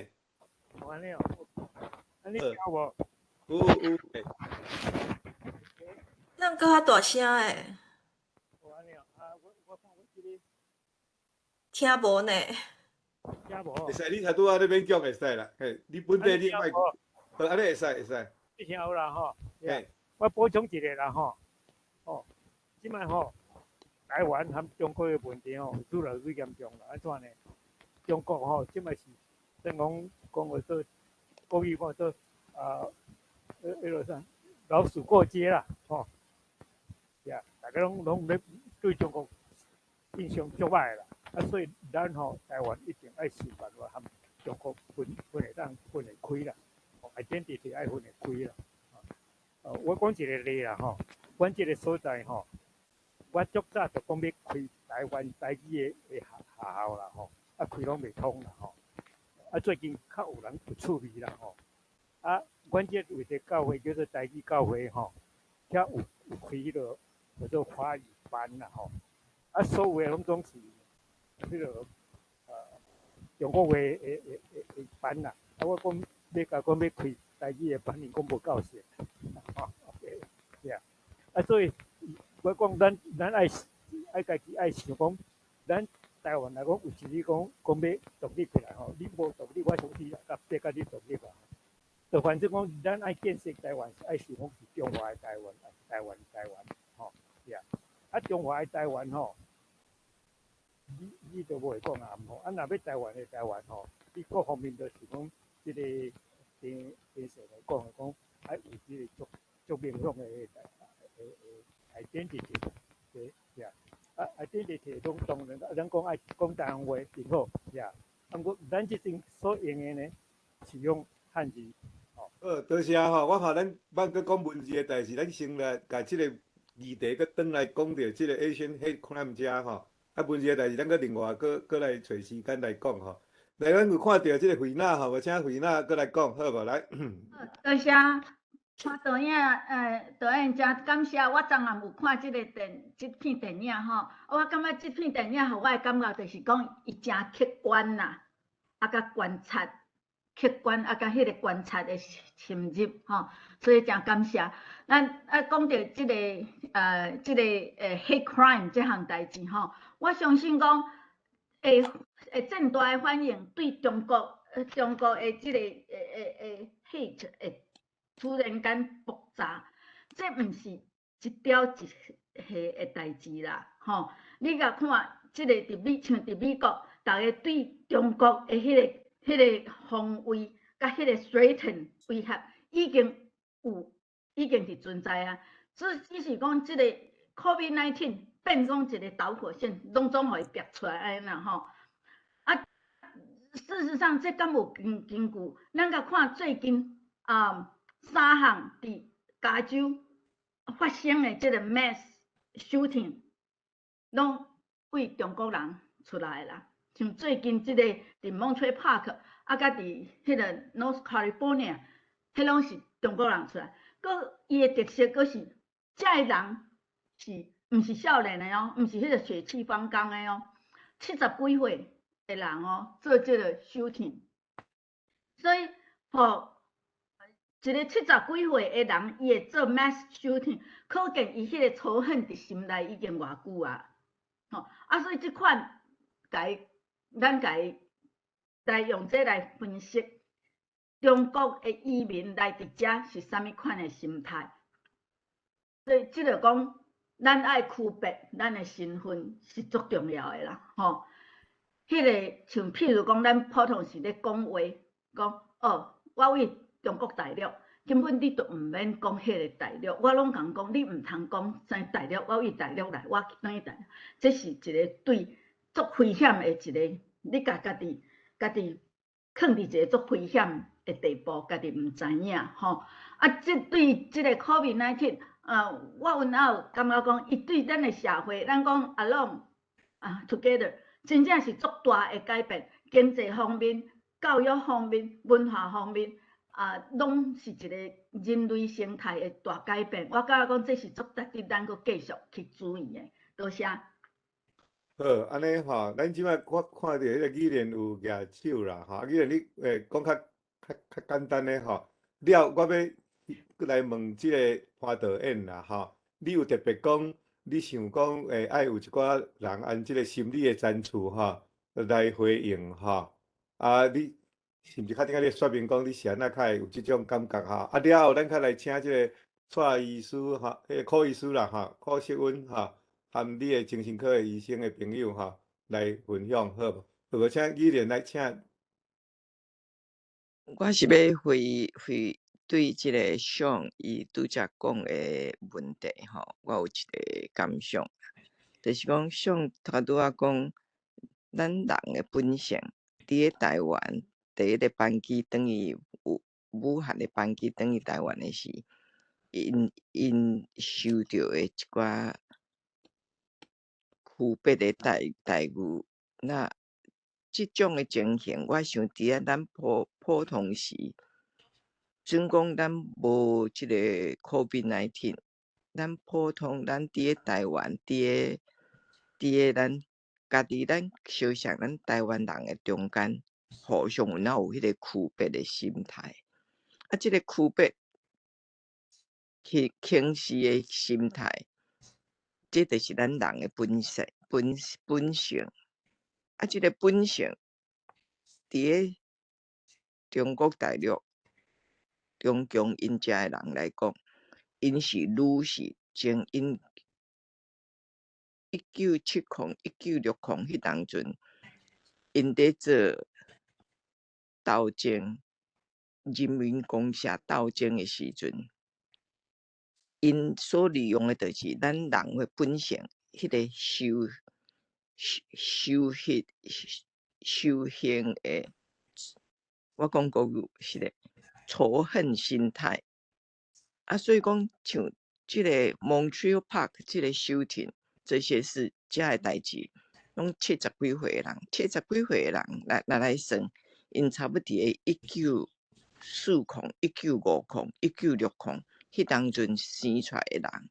哦，按呢哦，按呢聽有無？有有。咱閣較大聲的。哦，按呢哦，啊，我看我這個。聽無呢。聽無。會使，你頭拄仔咧免講會使啦，嘿，你本地你莫。好，按呢會使會使。你聽有啦吼。嘿。我補充一下啦吼。哦，這擺吼。台灣和中國的問題吼，愈來愈嚴重啦。按怎呢？中國吼，這擺是算講講話做國語講做啊，彼個啥老鼠過街啦，吼。呀，大家攏咧對中國印象足歹啦。啊，所以咱吼台灣一定愛想辦法和中國分會當分會開啦，identity 愛分會開啦。我講一個例啦吼，阮這個所在吼。我足早就講欲開台灣台語的學校啦吼，啊開攏袂通啦吼，啊最近較有人有趣味啦吼，啊，阮這有一個教會叫做台語教會吼，遐有開彼個叫做華語班啦吼，啊所有的攏總是彼個中國話的班啦，啊我講欲共講欲開台語的班，𪜶講無夠勢，吼，OK，啊所以。我講咱愛家己愛想講，咱台灣來講有時你講講欲獨立起來吼，你無獨立，我相信甲逼共你獨立啊。就反正講，咱愛建設台灣，是愛想講是中華的台灣，台灣吼，是啊。啊，中華的台灣吼，你就無會講啊毋吼。啊，若欲台灣的台灣吼，你各方面都是講這個電視來講講，愛有這個足足明顯的 identity，對，是啊。啊，identity 攏當然，咱講愛講台灣話真好，是啊。啊，毋過咱這陣所用的呢，是用漢字。好，多謝吼。我看咱莫閣講文字的代誌，咱先來共這個議題閣轉來講著這個 Asian hate crime 遮吼。啊，文字的代誌，咱閣另外閣來揣時間來講吼。來，咱有看著這個惠娜吼，無請惠娜閣來講，好無？來。好，多謝。看導演，導演誠感謝。我昨暗有看這片電影吼，我感覺這片電影予我的感覺就是講，伊誠客觀啦，啊，佮觀察。客觀啊，佮彼個觀察的深入吼，所以誠感謝。咱啊講著這個 hate crime 這項代誌吼，我相信講會正大的反應對中國的這個hate 會突然間爆炸，這毋是一朝一夕的代誌啦，吼！你共看，這個像佇美國，逐家對中國的彼個防衛佮彼個 threaten 威脅已經是存在啊。只是講這個 COVID-19 變講一個導火線，攏總予伊逼出來按呢啦吼。啊，事實上，這敢有根據？咱共看最近啊，三項佇加州發生的這個 mass shooting，攏為中國人出來啦。像最近這個佇 Monterey Park，啊，佮佇彼個 North California，彼攏是中國人出來。閣伊的特色閣是，這个人是毋是少年的哦，毋是彼個血氣方剛的哦，70幾歲的人哦，做這個 shooting。所以，吼，一個70幾歲的人，伊會做 mass shooting，可見伊彼個仇恨佇心內已經偌久啊。吼，啊，所以這款，共咱共伊來用這來分析，中國的移民來佇遮是啥物款的心態。所以，這個講，咱愛區別咱的身份是足重要的啦，吼。彼個像譬如講，咱普通時咧講話，講哦，我為中國大陸，根本你都毋免講彼個大陸，我攏共講，你毋通講啥大陸，我為大陸來，我轉去大陸，這是一個對足危險的一個，你共家己囥佇一個足危險的地步，家己毋知影吼。啊，這對這個 COVID-19，我有哪有感覺講，伊對咱的社會，咱講 alone 啊 together，真正是足大的改變，經濟方面、教育方面、文化方面，啊，攏是一個人類生態的大改變。我感覺講這是足值得咱閣繼續去注意的。多謝。好，按呢吼，咱這擺我看著彼個議員有舉手啦，吼，議員你講較簡單的吼，了我欲來問這個潘導演啦，吼，你有特別講，你想講愛有一寡人按這個心理的層次吼來回應吼，啊，你是毋是較頂下你說明講你是按怎較會有這種感覺吼？啊，了後咱較來請這個蔡醫師吼，彼個柯醫師啦吼，柯錫溫吼，含你的精神科的醫生的朋友吼來分享，好無？好無？請議員來請。我是欲回回對這個 Sean 伊拄才講的問題吼，我有一個感想，就是講 Sean 頭拄仔講，咱人的本性，佇咧台灣第一個班機轉去武漢的班機轉去台灣的時，𪜶受著的一寡區別的待遇，那這種的情形，我想佇咧咱普通時，準講咱無這個 COVID-19，咱普通咱佇咧台灣，佇咧咱家己咱相像咱台灣人的中間，互相有哪有彼個區別的心態？啊，這個區別去輕視的心態，這就是咱人的本性、本性。啊，這個本性佇咧中國大陸中共𪜶遮的人來講，𪜶是愈是將𪜶1970、1960彼當陣，𪜶佇做鬥爭，人民公社鬥爭的時陣，𪜶所利用的就是咱人的本性，彼個修行的，我講國語是咧仇恨心態。啊，所以講像這個 Montreal Park 這個 shooting，這些事這个代誌，攏七十幾歲的人，七十幾歲的人來算，𪜶差不多佇咧1940、1950、1960彼當陣生出來的人，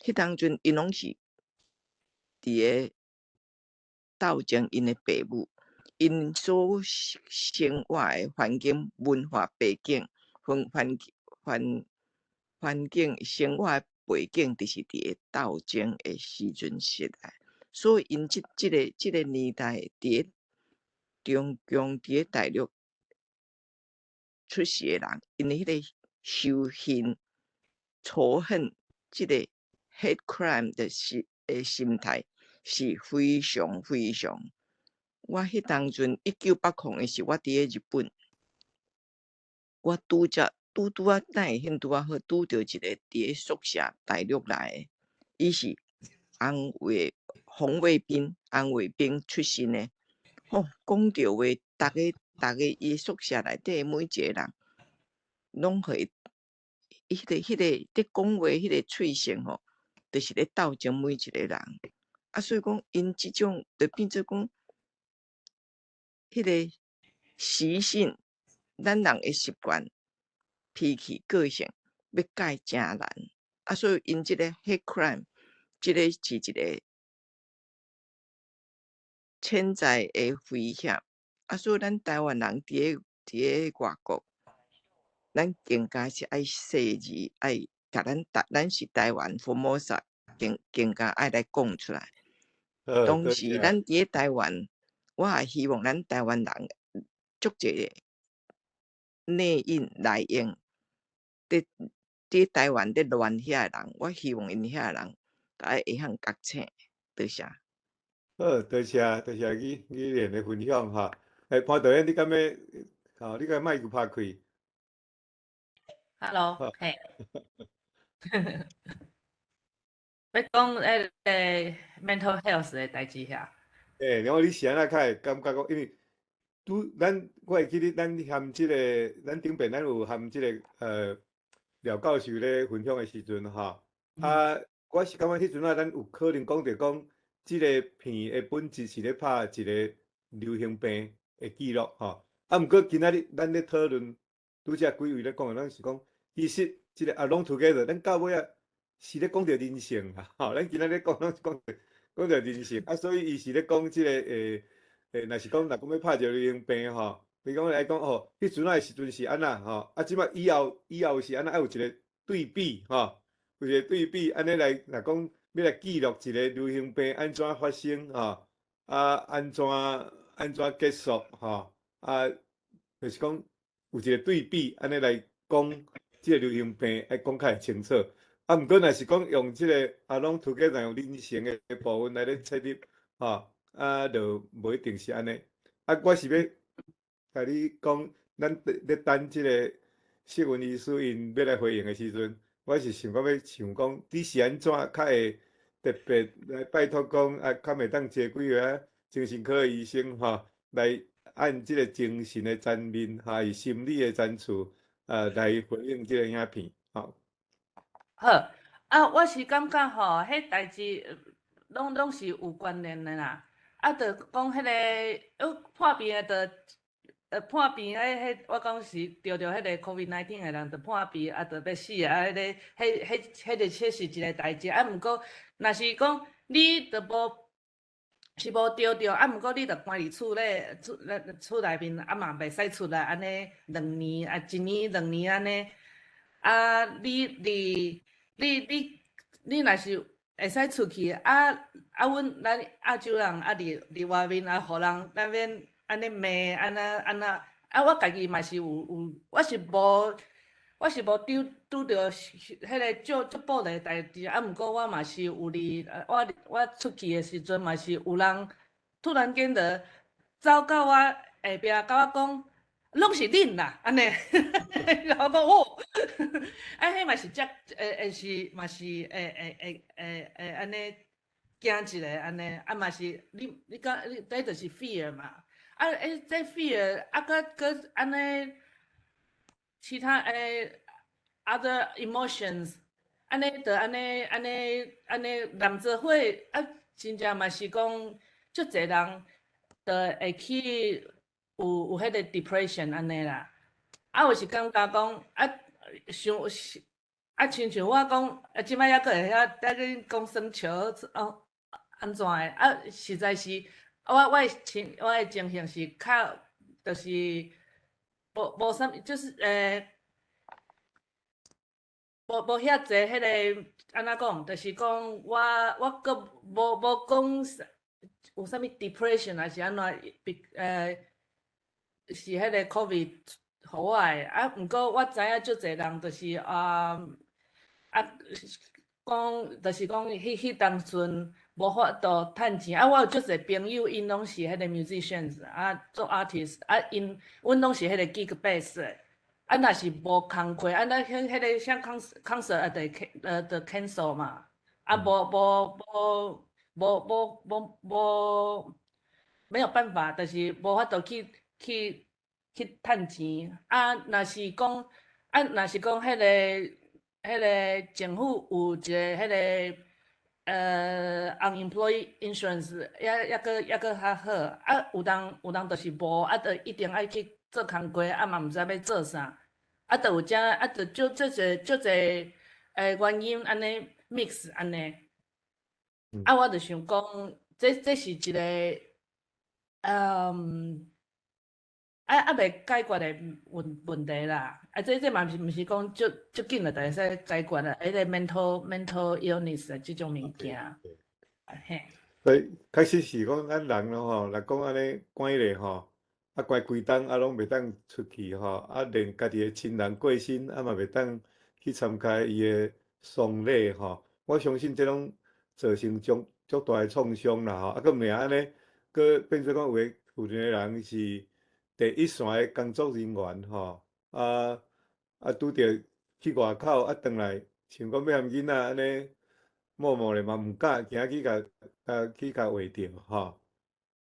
彼當陣𪜶攏是佇咧鬥爭𪜶的爸母， 𪜶所生活的環境、文化背景、環環環環境、生活的背景，就是佇咧鬥爭的時陣時代，所以𪜶這個年代佇咧中共佇咧大陸出世的人，𪜶彼個仇恨、仇恨，這個 hate crime 的心態是非常非常。我彼當陣1980的時，我佇咧日本，我拄則拄拄仔，哪會興拄仔好拄著一個佇咧宿舍大陸來的，伊是紅衛紅衛兵紅衛兵出身的，吼，講著話，逐个逐个伊宿舍內底每一個人，攏會彼個佇講話，彼個喙聲吼，就是咧鬥爭每一個人。啊，所以講𪜶這種就變做講，彼個習性，咱人的習慣、脾氣、個性，欲改誠難。啊，所以𪜶這個 hate crime，這個是一個潛在的危險。啊，所以咱台灣人佇咧外國，咱更加是愛細膩，愛共咱台咱是台灣福摩薩，更加愛來講出來。當時咱佇咧台灣，我也希望咱台灣人足濟內應內應，佇台灣佇亂遐的人，我希望𪜶遐的人，愛會曉覺醒。多謝。好，多謝多謝李蓮的分享哈。欸，潘導演，你敢欲？吼，你敢麥閣拍開？Hello，嘿。欲講彼个 mental health 的代誌遐。欸，然後你是按怎較會感覺講？因為拄咱我會記得咱含這个，咱頂擺咱有含這个廖教授咧分享的時陣吼，啊，我是感覺彼陣仔咱有可能講著講，這个片的本質是咧拍一個流行病的記錄吼。啊，毋過今仔日咱咧討論，拄才幾位咧講的，咱是講，其實這个 Alone Together，咱到尾仔是咧講著人性啦，吼，咱今仔日講攏是講著人性，啊，所以伊是咧講這个若是講若講欲拍一个流行病吼，比如講來講吼，彼陣仔的時陣是按怎吼，啊，這擺以後是按怎，愛有一個對比吼，有一個對比，按呢來若講欲來記錄一個流行病按怎發生吼，啊，按怎結束吼，啊，就是講有一個對比，按呢來講這個流行病愛講較會清楚。啊，毋過若是講用這個 Alone Together 用人性的部分來咧切入，吼，啊，就無一定是按呢。啊，我是欲共你講，咱咧等這個釋文醫師𪜶欲來回應的時陣，我是想講欲想講，你是按怎較會特別來拜託講，啊，較會當借幾個精神科的醫生吼，來按這個精神的層面，還是心理的層次，來回應這個影片，吼。好，啊，我是感覺吼，彼代誌攏是有關聯的啦。啊，就講彼个破病的，就破病彼，我講是著著彼个 COVID-19 的人，就破病啊，就欲死啊，彼个、彼、彼、彼个確實一个代誌。啊，毋過若是講你著無是無著著，啊，毋過你著關佇厝咧，厝內面啊嘛袂使出來，按呢兩年啊，一年兩年按呢，啊，你若是會使出去，啊啊，阮咱亞洲人啊，佇外面啊，予人那邊按呢罵，按怎按怎，啊，我家己嘛是有，我是無拄著彼个足暴力的代誌，啊，毋過我嘛是有佇，我出去的時陣嘛是有人突然間就走到我後壁，共我講，攏是恁啦，按呢，我講哦，啊，彼嘛是遮會是嘛是會按呢驚一下按呢，啊嘛是你講你這就是 fear 嘛，啊欸這 fear 啊閣閣按呢，其他other emotions，按呢就按呢按呢按呢連做伙，啊真正嘛是講足濟人就會去有彼个 depression 按呢啦，啊有時感覺講啊想啊親像我講啊這擺猶閣會曉在咧講耍笑哦按怎的啊實在是啊，我的情形是較，就是無啥物，就是無遐濟彼個按怎講，就是講我閣無講有啥物 depression 還是按怎，是彼個 COVID 予我的。啊，毋過我知影足濟人就是講就是講彼當陣無法度趁錢。啊，我有足濟朋友，𪜶攏是彼個 musicians 啊，做 artist 啊，阮攏是彼個 gig base 的。啊，若是無工課，啊，咱彼個啥 concert 啊，就 cancel 嘛。啊，無無無無無無無沒有辦法，就是無法度去趁錢。啊，若是講彼個政府有一個彼個unemployed insurance，抑閣較好。啊，有人就是無，啊，就一定愛去做工課，啊嘛毋知欲做啥。啊，就有遮，啊，就足濟原因按呢 mix 按呢。啊，我就想講，這是一個，猶未解決的問題啦。啊，這嘛毋是講足緊就會使解決啦。彼個 mental illness 的這種物件。嘿。所以確實是講咱人咯吼，若講按呢關咧吼，啊關規冬啊攏袂當出去吼，啊連家己的親人過身啊嘛袂當去參加伊的喪禮吼。我相信這攏造成足大的創傷啦吼。啊，閣毋爾按呢，閣變做講有的有一个人是第一線的工作人員吼，拄著去外口啊，轉來想講欲含囡仔按呢摸摸咧嘛，毋敢，驚去共畫著吼。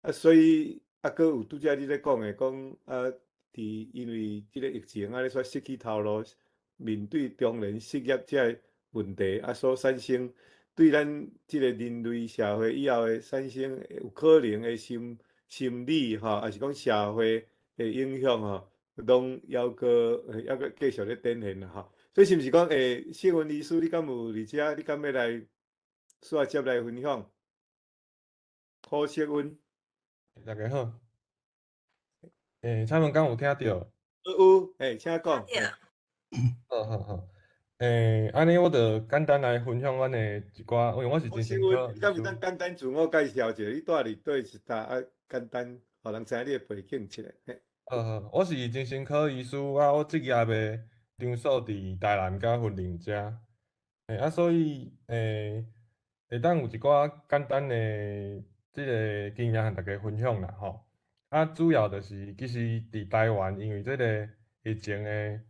啊，所以啊，閣有拄才你咧講的，講啊，佇因為這个疫情按呢，煞失去頭路，面對中年失業這个問題，啊，所產生對咱這个人類社會以後會產生有可能的心理吼，抑是講社會的影響吼，攏猶閣繼續咧展現啦吼。所以是毋是講謝文醫師，你敢有佇遮？你敢欲來煞接來分享？柯世溫。大家好。請問敢有聽著？有，請講。好好好。按呢我就簡單來分享阮的一寡，因為我是精神科。你敢有當簡單自我介紹一下？你住佇佗一搭啊？簡單，予人知影你的背景一下。好好，我是精神科醫師啊，我職業的場所佇台南佮雲林遮。啊，所以會當有一寡簡單的這个經驗和大家分享啦吼。啊，主要就是其實佇台灣，因為這个疫情的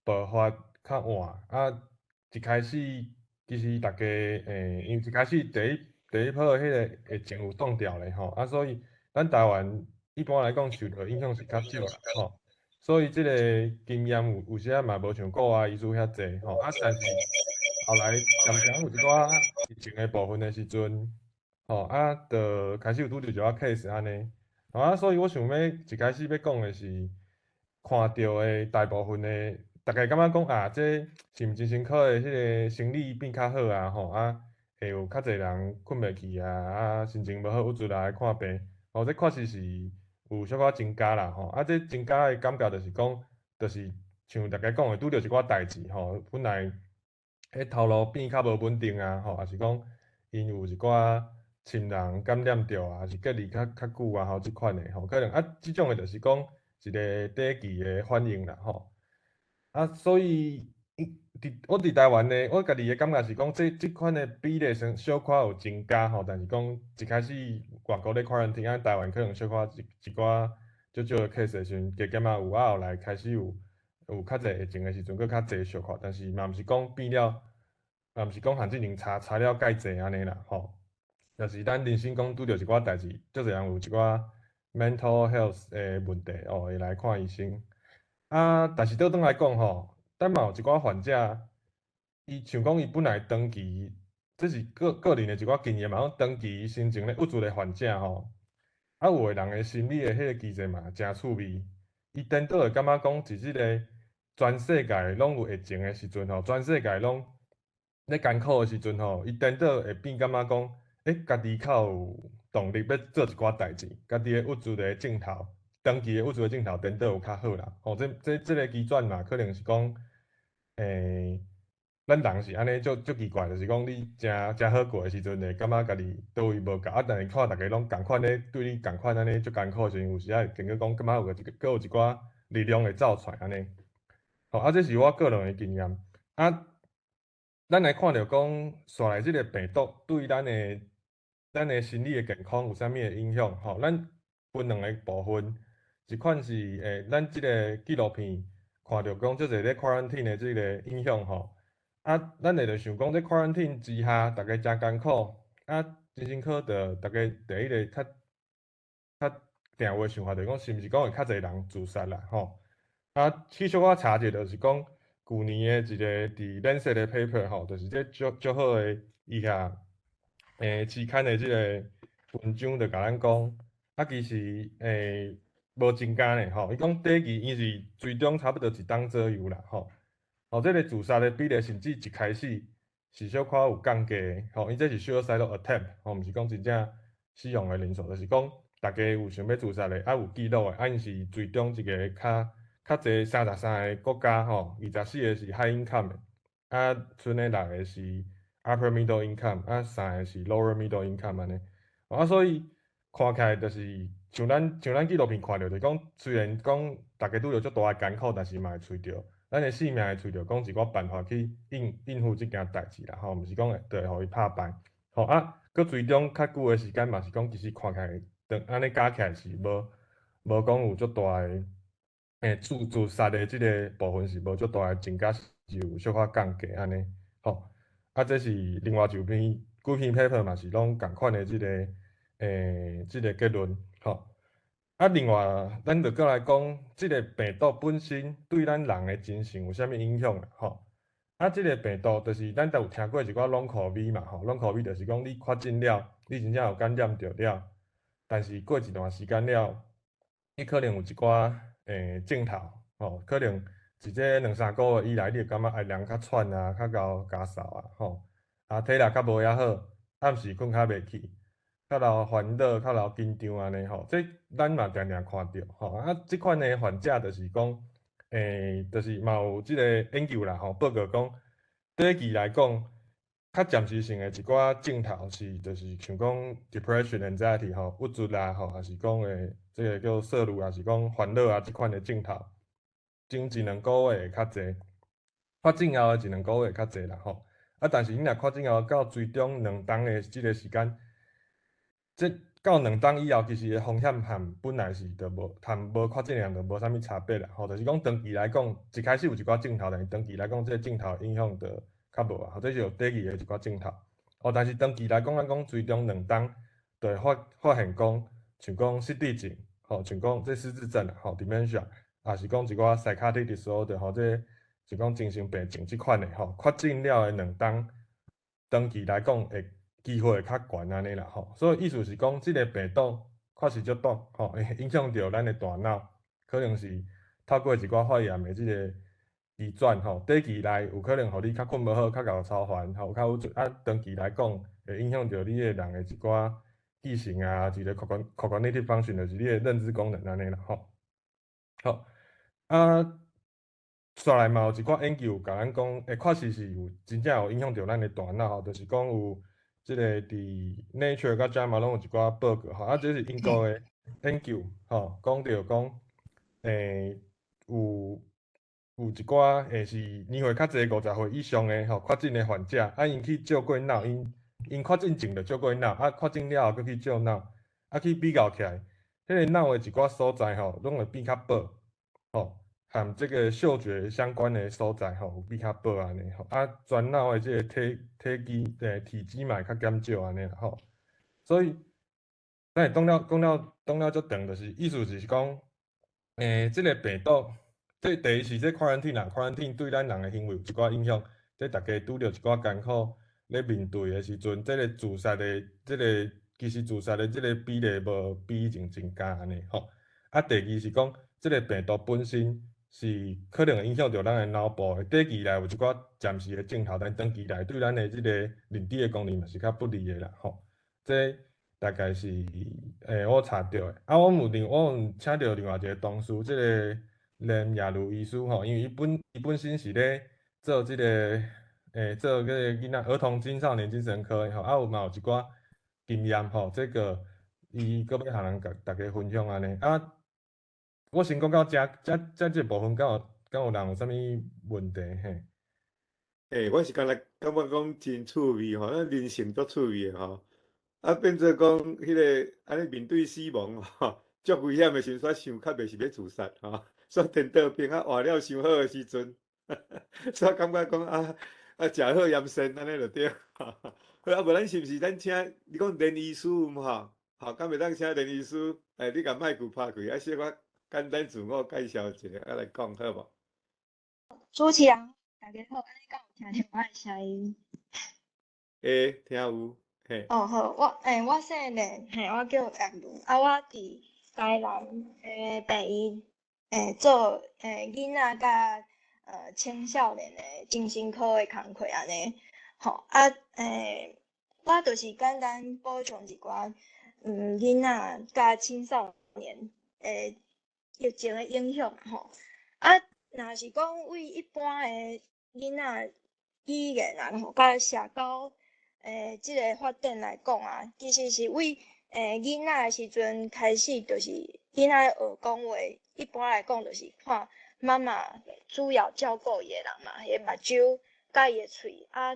爆發較晚，啊，一開始其實大家因為一開始第一波彼个疫情有擋掉咧吼，啊，所以咱台灣一般來講受著影響是較少啦吼，所以這个經驗有時仔嘛無像國外醫師遐濟吼，啊，但是後來漸漸有一寡疫情的部分的時陣，吼，啊，就開始有拄著一寡 case 按呢，啊，所以我想欲一開始欲講的是，看著的大部分的，大家感覺講啊，這是毋精神科的彼个生理變較好啊，吼，啊，會有較濟人睏袂去啊，啊，心情無好，鬱卒來看病，吼，這確實是有小可增加啦，吼，啊，這增加的感覺就是講，就是像大家講的，拄著一寡代誌吼，本來彼頭路變較無穩定啊，吼，抑是講𪜶有一寡親人感染著啊，抑是隔離較久啊，吼，這款的吼，可能啊，這種的就是講一个短期的反應啦，吼。啊，所以我佇台灣的，我家己的感覺是講，這款的比例算小可有增加吼，但是講一開始外國咧 quarantine，啊，台灣可能小可一寡少少的 case 的時陣，加減仔有，啊，後來開始有較濟疫情的時陣，閣較濟小可，但是嘛毋是講變了，嘛毋是講和之前差了蓋濟按呢啦，吼。就是咱人生講拄著一寡代誌，足濟人有一寡 mental health 的問題哦，會來看醫生。啊，但是倒轉來講吼，咱嘛有一寡患者，伊像講伊本來長期，這是個人的一寡經驗嘛，講長期心情咧鬱卒的患者吼，啊有的人的心理的彼個機制嘛誠趣味，伊顛倒會感覺講，佇這个全世界攏有疫情的時陣吼，全世界攏咧艱苦的時陣吼，伊顛倒會變感覺講，家己較有動力，動力欲做一寡代誌，家己的鬱卒的症頭，長期的鬱卒的症頭顛倒有較好啦。吼，這個機轉嘛，可能是講，咱人是按呢足足奇怪，就是講你誠誠好過的時陣，會感覺家己佗位無夠，啊，但是看逐家攏仝款咧，對你仝款按呢足艱苦的時陣，有時仔會感覺講，感覺有個閣有一寡力量會走出來按呢。吼，啊，這是我個人的經驗。啊，咱來看著講，紲來這個病毒對咱的心理的健康有啥物的影響？吼，咱分兩個部分，一款是咱這個紀錄片看著講，足濟咧 quarantine 的這個影響吼。啊，咱會著想講，這 quarantine 之下，逐家誠艱苦，啊，精神科著逐家第一個較較定有的想法，就是講，是毋是講會較濟人自殺啦？吼，啊，去小可查者，就是講，舊年的一個佇 Lancet 的 paper 吼，就是這足足好的醫學期刊的這個文章，就共咱講，啊，其實無增加呢，吼，伊講短期伊是追蹤差不多一冬左右啦，吼。吼，這個自殺的比例甚至一開始是小可有降低，吼，伊這是 suicide attempt，吼，毋是講真正死亡的人數，就是講逐家有想欲自殺的，啊有記錄的，啊𪜶是追蹤一個較較濟33個國家，吼，24個是 high income 的，啊，賰的六個是 upper middle income，啊，三個是 lower middle income 按呢，啊，所以看起來就是像咱紀錄片看著，就是講雖然講逐家拄著足大的艱苦，但是嘛會揣著。咱的性命會揣著講一寡辦法去應付這件代誌啦，吼，毋是講會就會予伊拍敗，吼啊，閣追蹤較久的時間嘛是講，其實看起來，當按呢加起來是無講有足大的，自殺的這個部分是無足大的增加，是有小可降低按呢，吼，啊，這是另外一篇幾篇 paper 嘛是攏仝款的這個結論，吼。啊，另外，咱就閣來講，這個病毒本身對咱人的精神有啥物影響啦？吼，啊，這個病毒就是咱都有聽過一寡 Long COVID 嘛，吼，Long COVID 就是講你確診了，你真正有感染著了，但是過一段時間了，你可能有一寡症頭，吼，可能佇這兩三個月以來，你會感覺人較喘啊，較𠢕咳嗽啊，吼，啊，體力較無遐好，暗時睏較袂去。較老煩惱、較老緊張按呢吼，這咱嘛定定看著吼。啊，這款的患者就是講，就是嘛有這個研究啦吼，報告講，短期來講，較暫時性的一寡症頭是，就是像講 depression、anxiety 吼，鬱卒啦吼，抑是講這個叫焦慮，抑是講煩惱啊，這款的症頭，前一兩個月會較濟，確診後的一兩個月會較濟啦吼。啊，但是你若確診後到追蹤兩冬的這個時間，這到兩冬以後，其實風險和本來是就無，和無確診的人就無啥物差別啦。吼，就是講長期來講，一開始有一寡症頭，但是長期來講，這個症頭影響就較無啊。這是有短期的一寡症頭。哦，但是長期來講，咱講追蹤兩冬，就會發現講，像講失智症，吼，像講這失智症啦，吼，dementia，抑是講一寡 psychotic disorder，吼，這就講精神病症這款的，吼，確診了的兩冬，長期來講會機會會較懸按呢啦，吼，所以意思是講，這個病毒確實足毒，吼，會影響著咱的大腦，可能是透過一寡發炎的這個機轉，吼，短期內有可能予你較睏無好，較𠢕操煩，吼，較鬱卒，啊，長期來講會影響著你的人的一寡記性啊，一個 cognitive function，就是你的認知功能按呢啦，吼。好，啊，紲來嘛有一寡研究共咱講，確實是有真正有影響著咱的大腦，吼，就是講有。這個佇 Nature 佮 JAMA 攏有一寡報告吼，啊，這是英國的研究吼，講著講，有一寡是年歲較濟50歲以上的吼確診的患者，啊，𪜶去照過腦，𪜶確診前就照過腦，啊，確診了後閣去照腦，啊，去比較起來，彼個腦的一寡所在吼，攏會變較薄，吼，和這個嗅覺相關的所在吼，有變較薄按呢吼，啊，全腦的這個體積嘛會較減少按呢啦吼，所以，咱會講了足長，就是意思就是講，這個病毒，這第一是這 quarantine 啦，quarantine 對咱人的行為有一寡影響，這逐家拄著一寡艱苦咧面對的時陣，這個自殺的這個其實自殺的這個比例無比以前增加按呢吼，啊，第二是講，這個病毒本身是可能會影響著咱的腦部的，短期內有一寡暫時的症頭，但長期內對咱的這個認知的功能嘛是較不利的啦吼。這大概是我查著的。啊，我有請著另外一个同事，這个連雅茹醫師吼，因為伊本身是咧做這个做這个囡仔兒童青少年精神科的吼，啊有嘛有一寡經驗吼，這个伊閣欲予人共大家分享按呢。啊，我先講到遮，遮這部分敢有人有啥物問題嘿？欸，我是敢若感覺講真趣味吼，咱人生足趣味的吼。啊，變做講彼个按呢面對死亡吼，足危險的時陣，煞想較袂是欲自殺吼，煞顛倒變啊活了傷好的時陣，煞感覺講啊，食好鹽仙按呢就對。好啊，無咱是毋是咱請你講連醫師有無吼？吼，敢會當請連醫師？欸，你共麥克拍開，啊，小可簡單自我介紹一下，啊來講好無？主持人，大家好，按呢敢有聽著我的聲音？會，聽有，嘿。哦好，我姓連，嘿，我叫葉如，啊，我佇台南病院做囡仔佮青少年的精神科的工課按呢，吼啊我就是簡單補充一寡囡仔佮青少年的疫情的影響吼，啊，若是講對一般的囡仔語言啊吼，佮社交這个發展來講啊，其實是對囡仔的時陣開始，就是囡仔學講話，一般來講就是看媽媽主要照顧伊的人嘛，伊的目睭佮伊的喙啊，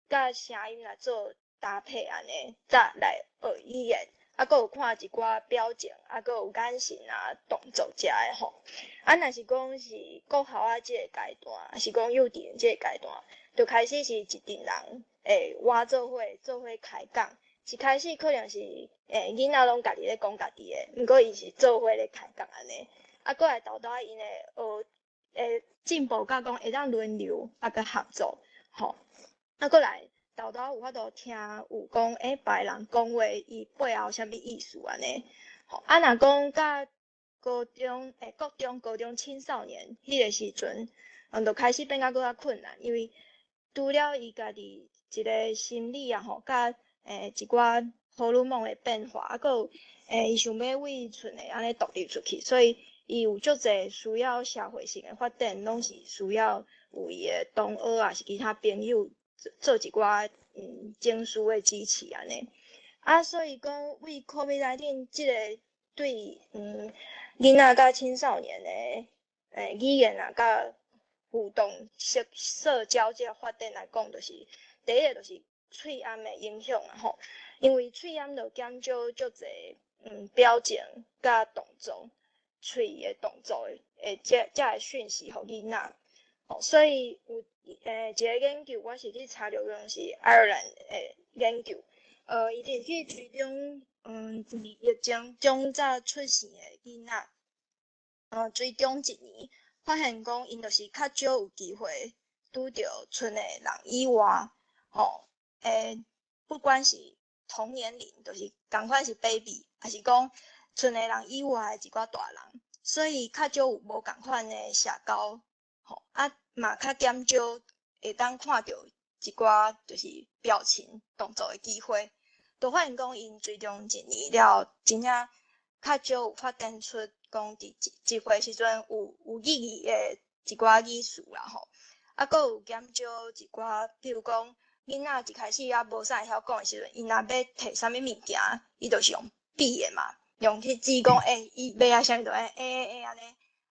佮聲音來做搭配按呢，才來學語言。啊，閣有看一寡表情，啊，閣有眼神啊、動作遮的吼。啊，若是講是國校仔這个階段，抑是講幼稚園這个階段，就開始是一陣人會倚做伙做伙開講。一開始可能是囡仔攏家己咧講家己的，毋過𪜶是做伙咧開講按呢。啊，過來沓沓𪜶會學會進步到講會當輪流啊，閣合作吼。啊，過來沓沓有法度聽有講，別人講話伊背後啥物意思按呢？吼，啊，若講佮高中國中、高中青少年彼个時陣，就開始變甲閣較困難，因為除了伊家己一个心理啊吼，佮一寡荷爾蒙的變化，啊，閣有伊想欲對賰的按呢獨立出去，所以伊有足濟需要社會性的發展，攏是需要有伊的同學啊，是其他朋友做一寡情緒的支持按呢。啊，所以講對 COVID-19 這个對囡仔佮青少年的語言啊，佮互動社交這个發展來講，就是第一个就是喙罨的影響啊吼，因為喙罨就減少足濟表情佮動作，喙的動作的這个訊息予囡仔，吼，所以有一个研究，我是去查著講是愛爾蘭的研究，伊就去追蹤佇疫情中早出世的囡仔，追蹤一年，發現講𪜶就是較少有機會拄著賰的人以外，吼，不管是同年齡，就是仝款是 baby，抑是講賰的人以外的一寡大人，所以較少有無仝款的社交，吼，啊嘛較減少會當看著一寡就是表情動作的機會，就發現講𪜶追蹤一年了，真正較少有發展出講佇一歲時陣有意義的一寡語詞啦吼，啊，閣有減少一寡，比如講囡仔一開始猶無啥會曉講的時陣，𪜶若欲提啥物物件，伊就是用比的嘛，用去指講，伊欲愛啥物就愛欸欸欸按呢，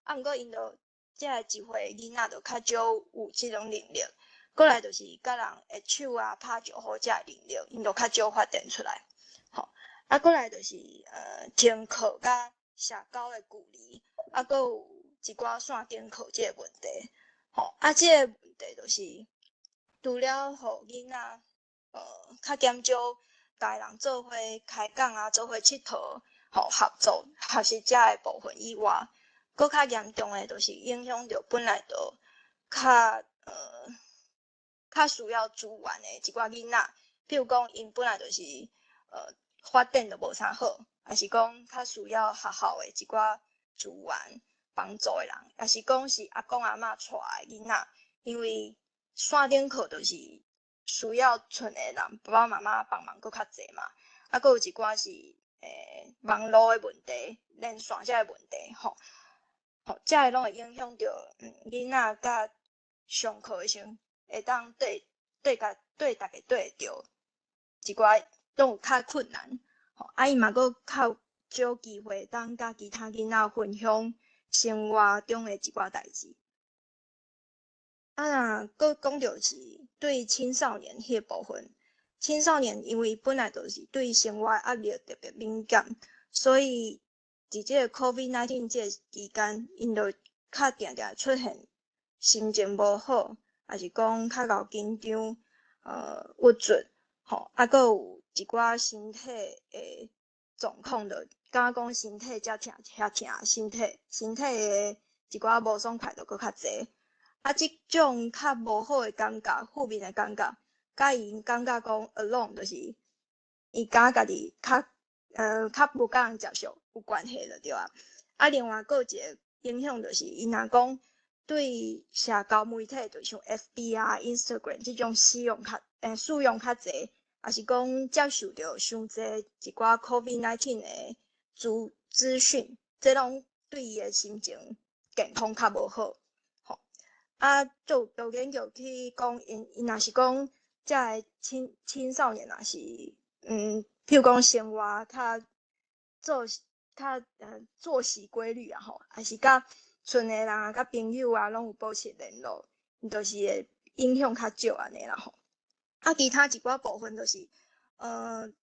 啊，毋過𪜶就這个一歲囡仔就較少有這種能力，過來就是佮人握手啊、拍招呼這个能力，𪜶就較少發展出來，吼，啊，過來就是停課佮社交的距離，啊，閣有一寡線頂課這个問題，吼，啊，這个問題就是除了予囡仔較減少共人做伙開講啊、做伙𨑨迌、吼合作學習這个部分以外，閣較嚴重的，就是影響著本來就較需要資源的一寡囡仔，比如講𪜶本來就是發展就無啥好，抑是講較需要學校的一寡資源幫助的人，抑是講是阿公阿嬤帶的囡仔，因為線頂課就是需要賰的人爸爸媽媽幫忙閣較濟嘛，啊，閣有一寡是網路的問題，連線這个問題吼，吼，這个攏會影響著囡仔佮上課的時陣會當對對共對逐家對會著，一寡攏有較困難，吼，啊，伊嘛閣較少機會會當佮其他囡仔分享生活中的一寡代誌。啊，若閣講著是對青少年彼個部分，青少年因為本來就是對生活壓力特別敏感，所以佇這個 COVID-19 這個期間，𪜶就較定定出現心情無好，抑是講較𠢕緊張、鬱卒，吼，啊，閣有一寡身體的狀況，就感覺講身體遮疼遐疼，身體的一寡無爽快就閣較濟。啊，這種較無好的感覺、負面的感覺，佮𪜶感覺講 alone，就是伊感覺家己較無佮人接觸有關係就對啊。啊，另外閣有一個影響就是，𪜶若講對社交媒體，就像 FB 啊、Instagram 這種使用較濟，抑是講接受著傷濟一寡 COVID-19 的資訊，這攏對伊的心情健康較無好。吼，啊，就有研究去講，𪜶若是講這个青少年若是，譬如講生活較做較作息規律啊吼，抑是佮賰的人啊、佮朋友啊，攏有保持聯絡，𪜶就是會影響較少按呢啦吼。啊，其他一寡部分就是，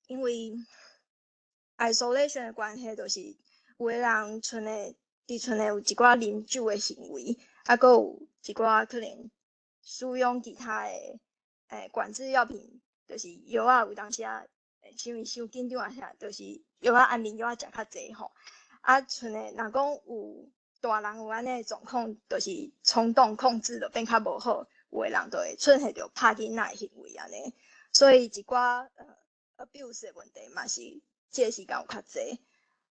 因為 isolation 的關係，就是有的人賰的佇賰內有一寡啉酒的行為，啊，閣有一寡可能使用其他的管制藥品，就是藥仔有當時啊，像伊傷緊張啊啥，就是藥仔安眠藥仔食較濟吼。啊，賰的若講有大人有按呢狀況，就是衝動控制就變較無好，有的人就會出現著拍囡仔的行為按呢。所以一寡abuse 的問題嘛是這個時間有較濟。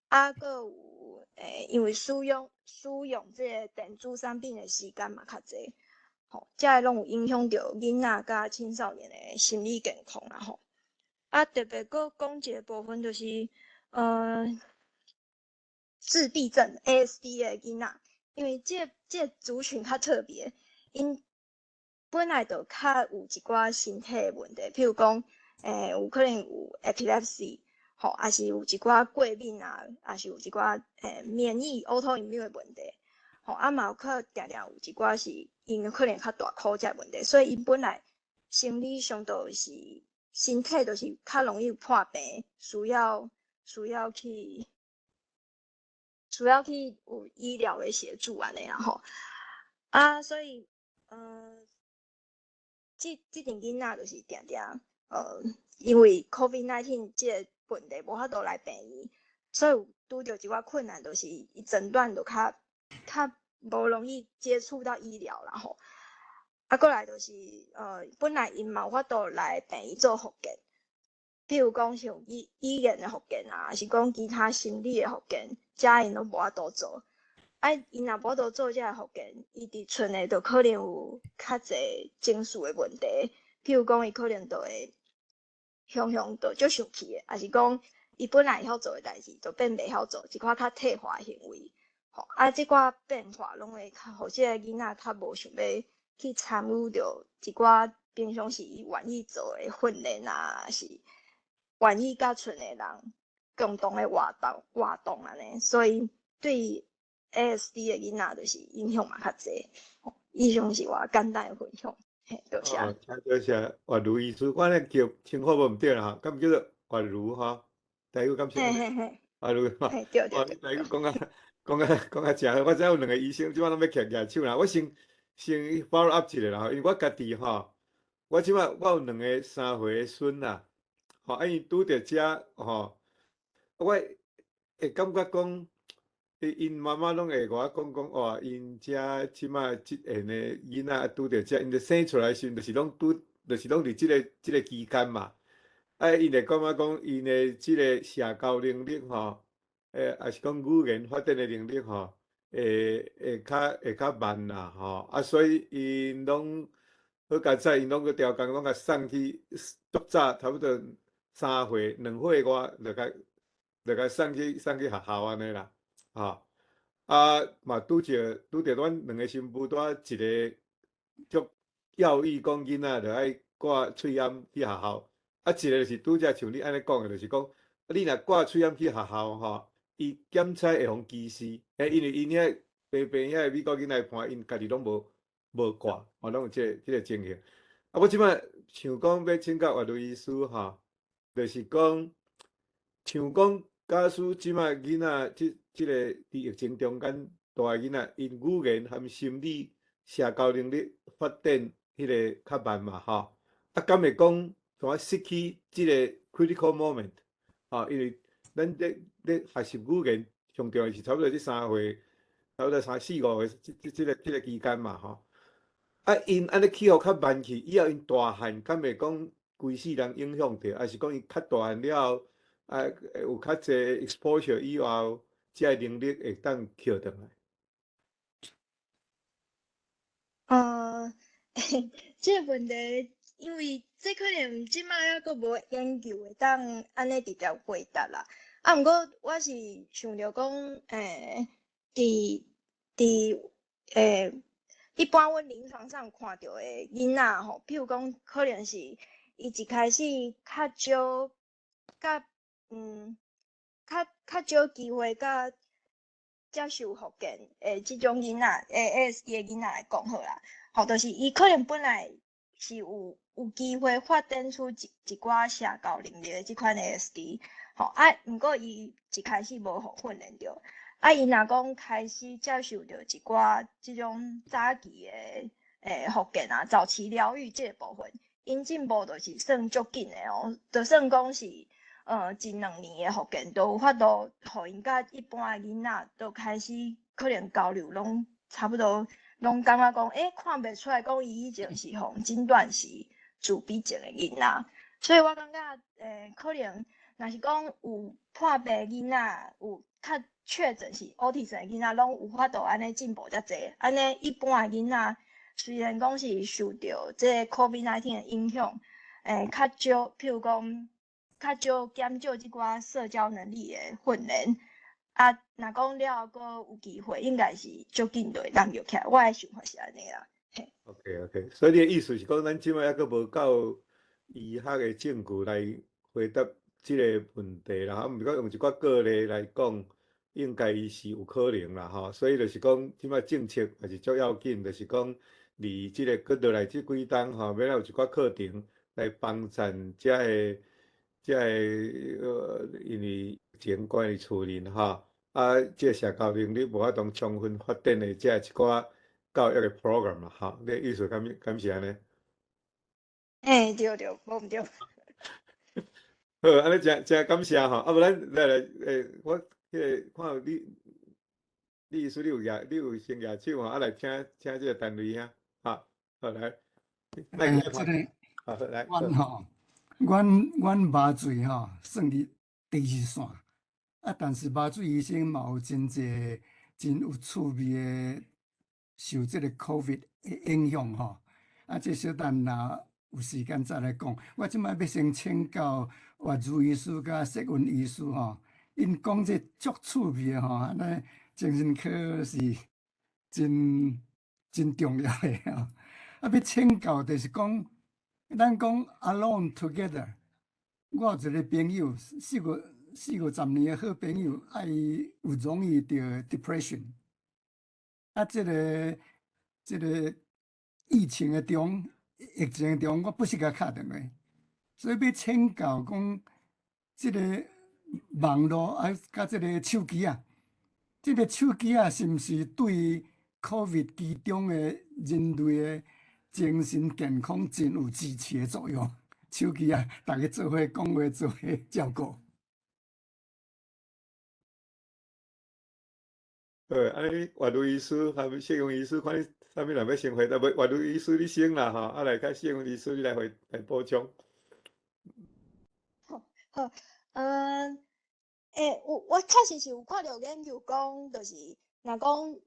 啊，閣有因為使用這個電子產品的時間嘛較濟，吼，這个攏有影響著囡仔佮青少年的心理健康啦吼。啊，特別閣講一個部分就是，自閉症 ASD 的囡仔，因為這個族群較特別，𪜶本來就較有一寡身體的問題，譬如講，有可能有 epilepsy，吼，抑是有一寡過敏啊，抑是有一寡免疫 autoimmune 的問題，吼，啊嘛有可定定有一寡是𪜶可能較大箍這個問題，所以𪜶本來生理上就是身體就是較容易破病，需要去有醫療的協助按呢啦吼。啊，所以，這陣囡仔就是定定，因為 COVID-19 這個問題無法度來病院，所以有拄著一寡困難，就是伊診斷就較無容易接觸到醫療啦吼。啊，過來就是，本來𪜶嘛有法度來病院做復健，譬如講像語言的復健啊，抑是講其他心理的復健，遮𪜶攏無法度做。啊，𪜶若無法度做這个復健，伊佇賰內就可能有較濟情緒的問題，譬如講，伊可能就會雄雄就足生氣的，抑是講伊本來會曉做的代誌，就變袂曉做，一寡較退化的行為。吼，啊，這寡變化攏會較予這个囡仔較無想欲去參與著一寡平常時伊願意做的訓練啊，抑是願意佮賰的人共同的活動按呢，所以對 ASD 的囡仔就是影響嘛較濟。以上是我簡單的分享，嘿，多謝。哦，多謝宛如醫師，我咧叫稱呼無毋對啦吼，敢叫做宛如吼？台語敢是？嘿嘿嘿。宛如吼。嘿，對對對。台語講較誠好，我知影有兩個醫生，這擺攏欲舉手啦。我先 follow up 一下啦吼，因為我家己吼，我這擺我有兩個3歲的孫啦，吼，啊𪜶拄著遮吼，我會感覺講，𪜶媽媽攏會共我講講，哇，𪜶遮這擺這緣的囡仔拄著遮，𪜶著生出來時陣就是攏拄，就是攏佇這個期間嘛，啊，𪜶會感覺講，𪜶的這個社交能力吼，抑是講語言發展的能力吼，會較慢啦吼，啊，所以𪜶攏好佳哉，𪜶攏閣刁工攏共送去足早，差不多3歲2歲外就共送去學校按呢啦，吼。啊，嘛拄著阮兩個新婦拄仔一個足要意講囡仔著愛掛喙罨去學校，啊，一個就是拄才像你按呢講的，就是講，你若掛喙罨去學校吼，伊檢測會予歧視，因為𪜶遐平平遐美國囡仔伴，𪜶家己攏無掛，吼，攏有這個情形。啊，我這擺想講欲請教岳律醫師吼，就是講，像講假使這擺囡仔這個佇疫情中間大的囡仔，𪜶語言含心理社交能力發展彼個較慢嘛，吼，啊，敢會講怎失去這個 critical moment，吼，因為咱咧學習語言上重要是差不多這3歲，差不多三四五歲這個期間嘛，吼。啊，𪜶按呢起予較慢去，以後𪜶大漢敢會講規世人影響著，抑是講𪜶較大漢了後，啊，有較濟 exposure 以後，這个能力會當抾轉來？這個問題，因為這可能這擺猶閣無研究會當按呢直接回答啦。啊，毋過我是想著講，佇一般阮臨床上看著的囡仔吼，譬如講，可能是伊一開始較少，較較較少機會佮接受復健的這種囡仔，ASD 的囡仔來講好啦，吼，就是伊可能本來是有機會發展出一寡社交能力的這款 ASD，吼，啊，毋過伊一開始無予訓練著，啊，伊若講開始接受著一寡這種早期的復健啊，早期療育這個部分，𪜶進步就是算足緊的哦，就算講是一兩年的復健，都有法度予𪜶佮一般的囡仔都開始可能交流攏差不多，攏感覺講，看袂出來講伊以前是予診斷是自閉症的囡仔，所以我感覺，可能若是講有破病囡仔，有較確診是 autism 的囡仔，攏有法度按呢進步遮濟，按呢一般的囡仔雖然講是受著這個 COVID-19 的影響，較少，譬如講較少減少這寡社交能力的訓練，啊，若講了後閣有機會，應該是足緊就會當藥起來。我的想法是按呢啦。嘿。 OK OK，所以你的意思是講，咱這擺猶閣無夠醫學的證據來回答這個問題啦。啊，毋過用一寡個例來講，應該伊是有可能啦，吼。所以就是講，這擺政策也是足要緊，就是講，佇這個閣落來這幾冬吼，欲來有一寡課程來幫贊遮個，因為疫情關佇厝裡吼，啊，這個社交能力無法度充分發展的這一寡教育的 program 啦，吼，你的意思敢是按呢？嘿，對對，無毋對。好，按呢誠誠感謝吼，啊無咱來來，我彼個看你，李醫師你有先舉手吼，啊來請請這個單位兄，哈，好來，這個，好來，阮吼，阮麻醉吼算佇第二線，啊，但是麻醉醫生嘛有真濟真有趣味的受這個 COVID 的影響吼，啊，這小等若有時間再來講。我這擺欲先請教岳如醫師佮謝文醫師吼，𪜶講這足趣味的吼，按呢精神科是真真重要的吼。啊，欲請教就是講，咱講 alone together，我有一個朋友，四五十年的好朋友，啊，伊有容易著 depression，啊，這個疫情的中，疫情的中，我不時共敲電話，所以欲請教講，這個網路啊，佮這個手機啊，這個手機啊，是毋是對 COVID 其中的人類的精神健康真有支持的作用？手機啊，逐家做伙講話，做伙照顧。好，按呢岳律醫師含謝勇醫師，看你啥物人欲先回答，無岳律醫師你先啦吼，啊來較謝勇醫師你來回來補充。好，好，有，我確實是有看著研究講，就是若講，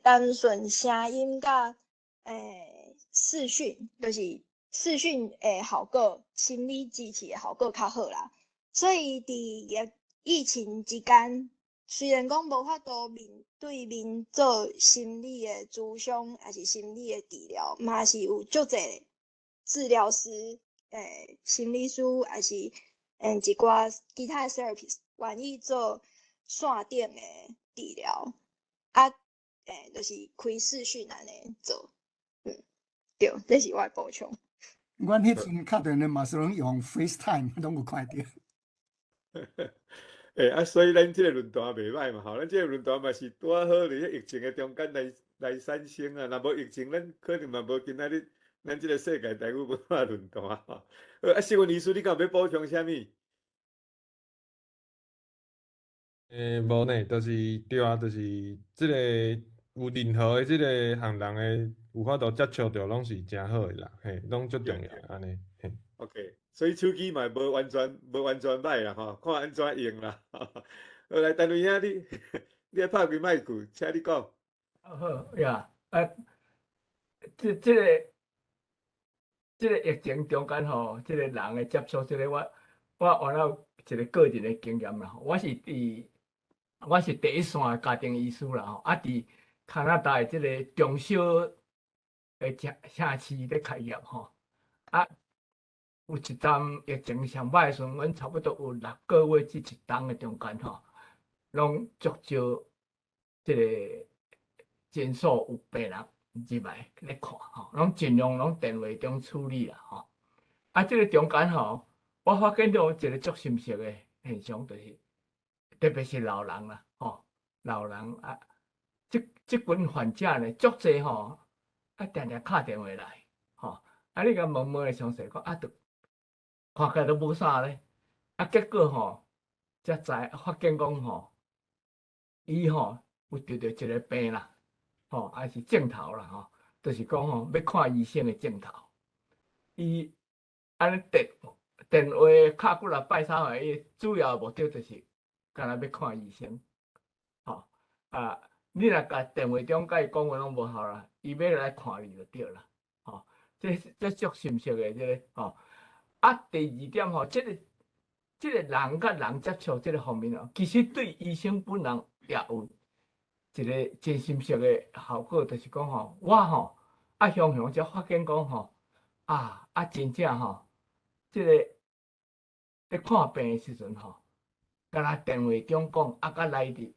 單純聲音佮視訊，就是視訊的效果，心理支持的效果較好啦。所以佇疫情之間，雖然講無法度面對面做心理的諮商，抑是心理的治療，嘛是有足濟治療師、心理師，抑是一寡其他的 therapist 願意做線頂的治療，啊，就是開視訊按呢做，對，這是我的補充。阮彼陣敲電話嘛是攏用 FaceTime，攏有看著。啊，所以咱這个論壇袂䆀嘛吼，咱這个論壇嘛是拄仔好佇咧疫情的中間來產生啊。若無疫情，咱可能嘛無今仔日咱這个世界台語文化論壇吼。好，啊，新聞醫師，你敢有欲補充啥物？無呢，就是對啊，就是這个有任何的這个項人的有法度接觸著，攏是誠好的啦，嘿，攏足重要按呢，嘿。 OK，所以手機嘛無完全䆀啦吼，看按怎用啦。好，來，陳偉兄，你愛拍開麥克，請你講。好呀，啊，這個疫情中間吼，這個人的接觸，這個我原來有一個個人的經驗啦。我是第一線的家庭醫師啦吼，啊，佇加拿大的這個中小的城市咧開業吼，啊，有一陣疫情上歹的時陣，阮差不多有6個月至一冬的中間吼，攏足少這個診所有病人入來咧看吼，攏盡量攏電話中處理啦吼。啊，這個中間吼，我發現著一個足心酸的現象，就是特別是老人啦，吼，老人啊，這群患者呢，足濟吼，啊，定定敲電話來，吼，啊，你共問問的詳細講，啊，著看起來都無啥咧，啊，結果吼，才知發現講吼，伊吼有得著一個病啦，吼，還是症頭啦，吼，就是講吼，欲看醫生的症頭，伊按呢電話敲幾若擺三擺，伊主要目的就是干焦欲看醫生，吼啊！你若共電話中共伊講話攏無效啦，伊欲來看你就對啦，吼！這足心酸的這個吼。啊，第二點吼，這個人佮人接觸這個方面哦，其實對醫生本人也有一個真心酸的效果，就是講吼，我吼啊，常常才發現講吼，啊，真正吼，這個咧看病的時陣吼，敢若電話中講，啊，佮來佇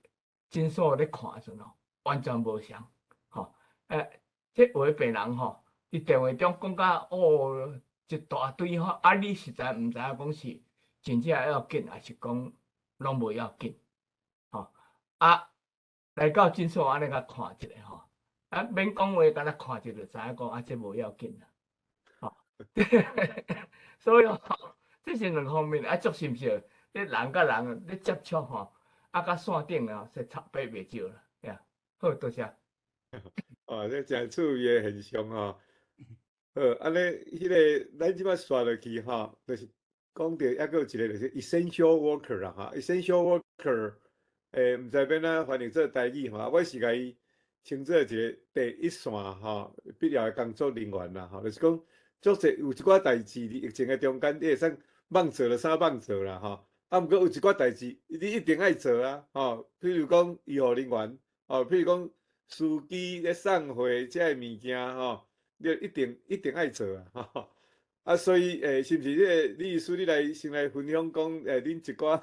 診所咧看的時陣吼，完全無相吼。這有的病人吼，佇電話中講甲哦一大堆吼，啊，你實在毋知影講是真正要緊，抑是講攏無要緊，吼。啊，來到診所按呢共看一下吼，啊，免講話，敢若看一下就知影講啊，這無要緊啦，吼。所以吼，這是兩方面啊，足心酸。你人佮人咧接觸吼，啊，佮線頂啊，是差別袂少啦，呀，好，多謝。哦，這誠趣味的現象吼。好，按呢，彼個咱這擺紲落去吼，就是講著猶閣有一個就是 essential worker 啦，哈，essential worker，毋知欲按怎翻譯做台語吼，我是共伊稱做一個第一線吼必要的工作人員啦，吼，就是講足濟有一寡代誌佇疫情的中間，你會使蠓做就啥蠓做啦，吼，啊，毋過有一寡代誌你一定愛做啊，吼，比如講醫護人員，吼，比如講司機咧送貨這个物件吼，你一定一定愛做啊，吼。啊，所以是毋是這個李醫師，你來先來分享講，恁一寡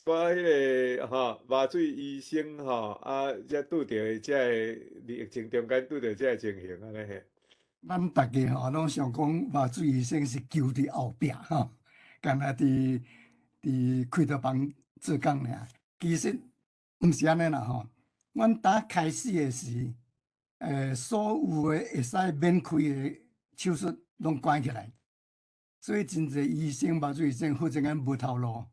彼個吼麻醉醫生吼，啊，這拄著的這個佇疫情中間拄著這个情形按呢嘿。咱逐家吼攏想講麻醉醫生是勼佇後壁吼，干焦佇開刀房做工爾，其實毋是按呢啦吼。阮打開始的時，所有的會使免開的手術攏關起來，所以真濟醫生、麻醉醫生忽然間無頭路。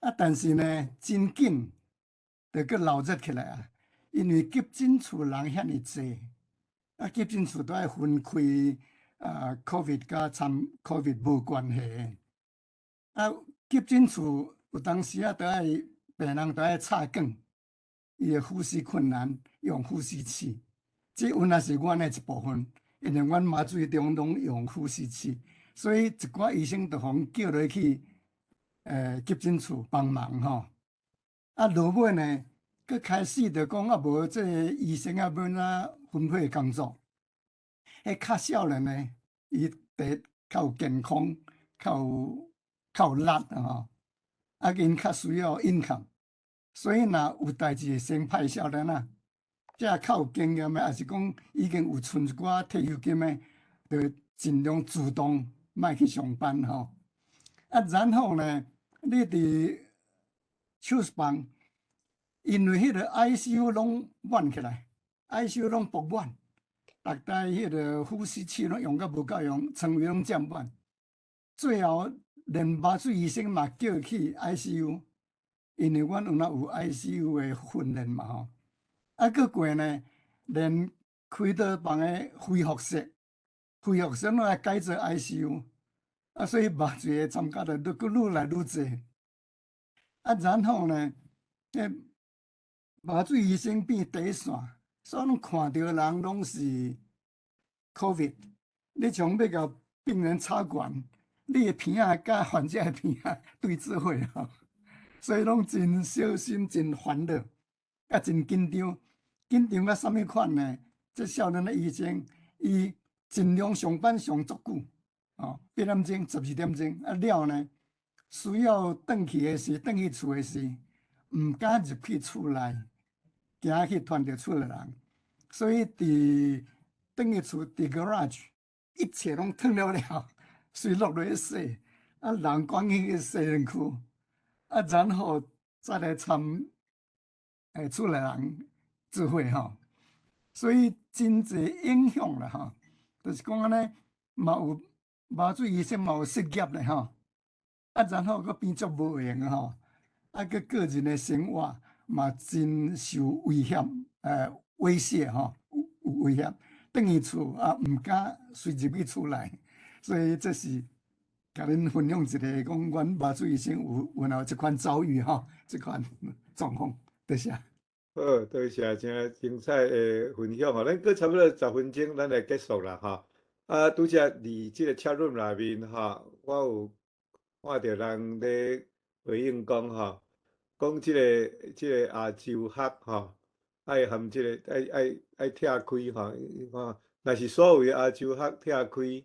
啊，但是呢，真緊就閣鬧熱起來啊，因為急診處人遐爾濟，啊，急診處都愛分開啊，COVID 佮參 COVID 無關係。啊，急診處有當時啊，都愛病人都愛插管，伊的呼吸困難，用呼吸器。這原來是阮的一部分，因為阮麻醉中攏用呼吸器，所以一寡醫生就予阮叫落去，急診處幫忙吼。啊，落尾呢，閣開始就講啊，無這个醫生啊，欲按怎分配工作？彼較少年的，伊第一較有健康，較有力吼，啊，𪜶較需要 income，所以若有代誌會先派少年仔，這較有經驗的，抑是講已經有存一寡退休金的，就盡量主動莫去上班吼。啊，然後呢，你佇手術房，因為彼個 ICU 攏滿起來，ICU 攏爆滿，逐台彼個呼吸器攏用甲無夠用，床位攏佔滿，最後連麻醉醫生嘛叫去 ICU，因為阮有那有 ICU 的訓練嘛吼。啊，閣過呢，連開刀房的恢復室，恢復室攏來改做 ICU，啊，所以麻醉的參加的愈閣愈來愈濟。啊，然後呢，彼麻醉醫生變第一線，所以攏看著的人攏是 COVID。你像欲共病人插管，你的鼻仔佮患者的鼻仔對做伙吼，所以攏真小心、真煩惱，啊，真緊張。緊張到啥物款呢？這少年的醫生，伊盡量上班上足久，哦，8點鐘、12點鐘，啊了呢，需要轉去的時，轉去厝的時，毋敢入去厝內，驚去傳著厝內人，所以佇轉去厝佇 garage，一切攏褪了了，隨落落去洗，啊人趕緊去洗身軀，啊然後再來參厝內人做伙吼，所以真濟影響啦吼，就是講按呢，嘛有麻醉醫生嘛有失業咧吼，啊然後閣變足無閒吼，啊閣個人的生活嘛真受威脅，威脅吼，有威脅，轉去厝啊，毋敢隨入去厝內，所以這是共恁分享一個講，阮麻醉醫生有這款遭遇吼，這款狀況，多謝。好，多謝誠精彩的分享吼，咱閣差不多10分鐘，咱來結束啦吼。啊，拄才佇這個 chat room 內面吼，我有看著人咧回應講吼，講這個亞洲黑吼，愛含這個愛拆開吼，吼，若是所謂亞洲黑拆開，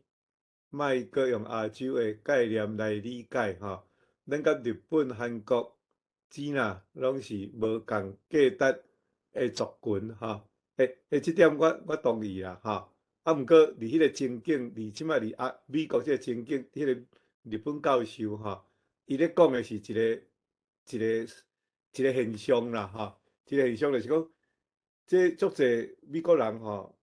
莫閣用亞洲的概念來理解吼，咱佮日本、韓國、支那攏是無仝價值的族群吼。這點我同意啦吼。啊，毋過佇彼個情景，佇這擺佇啊美國這個情景，彼個日本教授吼，伊咧講的是一個現象啦吼，一個現象就是講，這足濟美國人吼，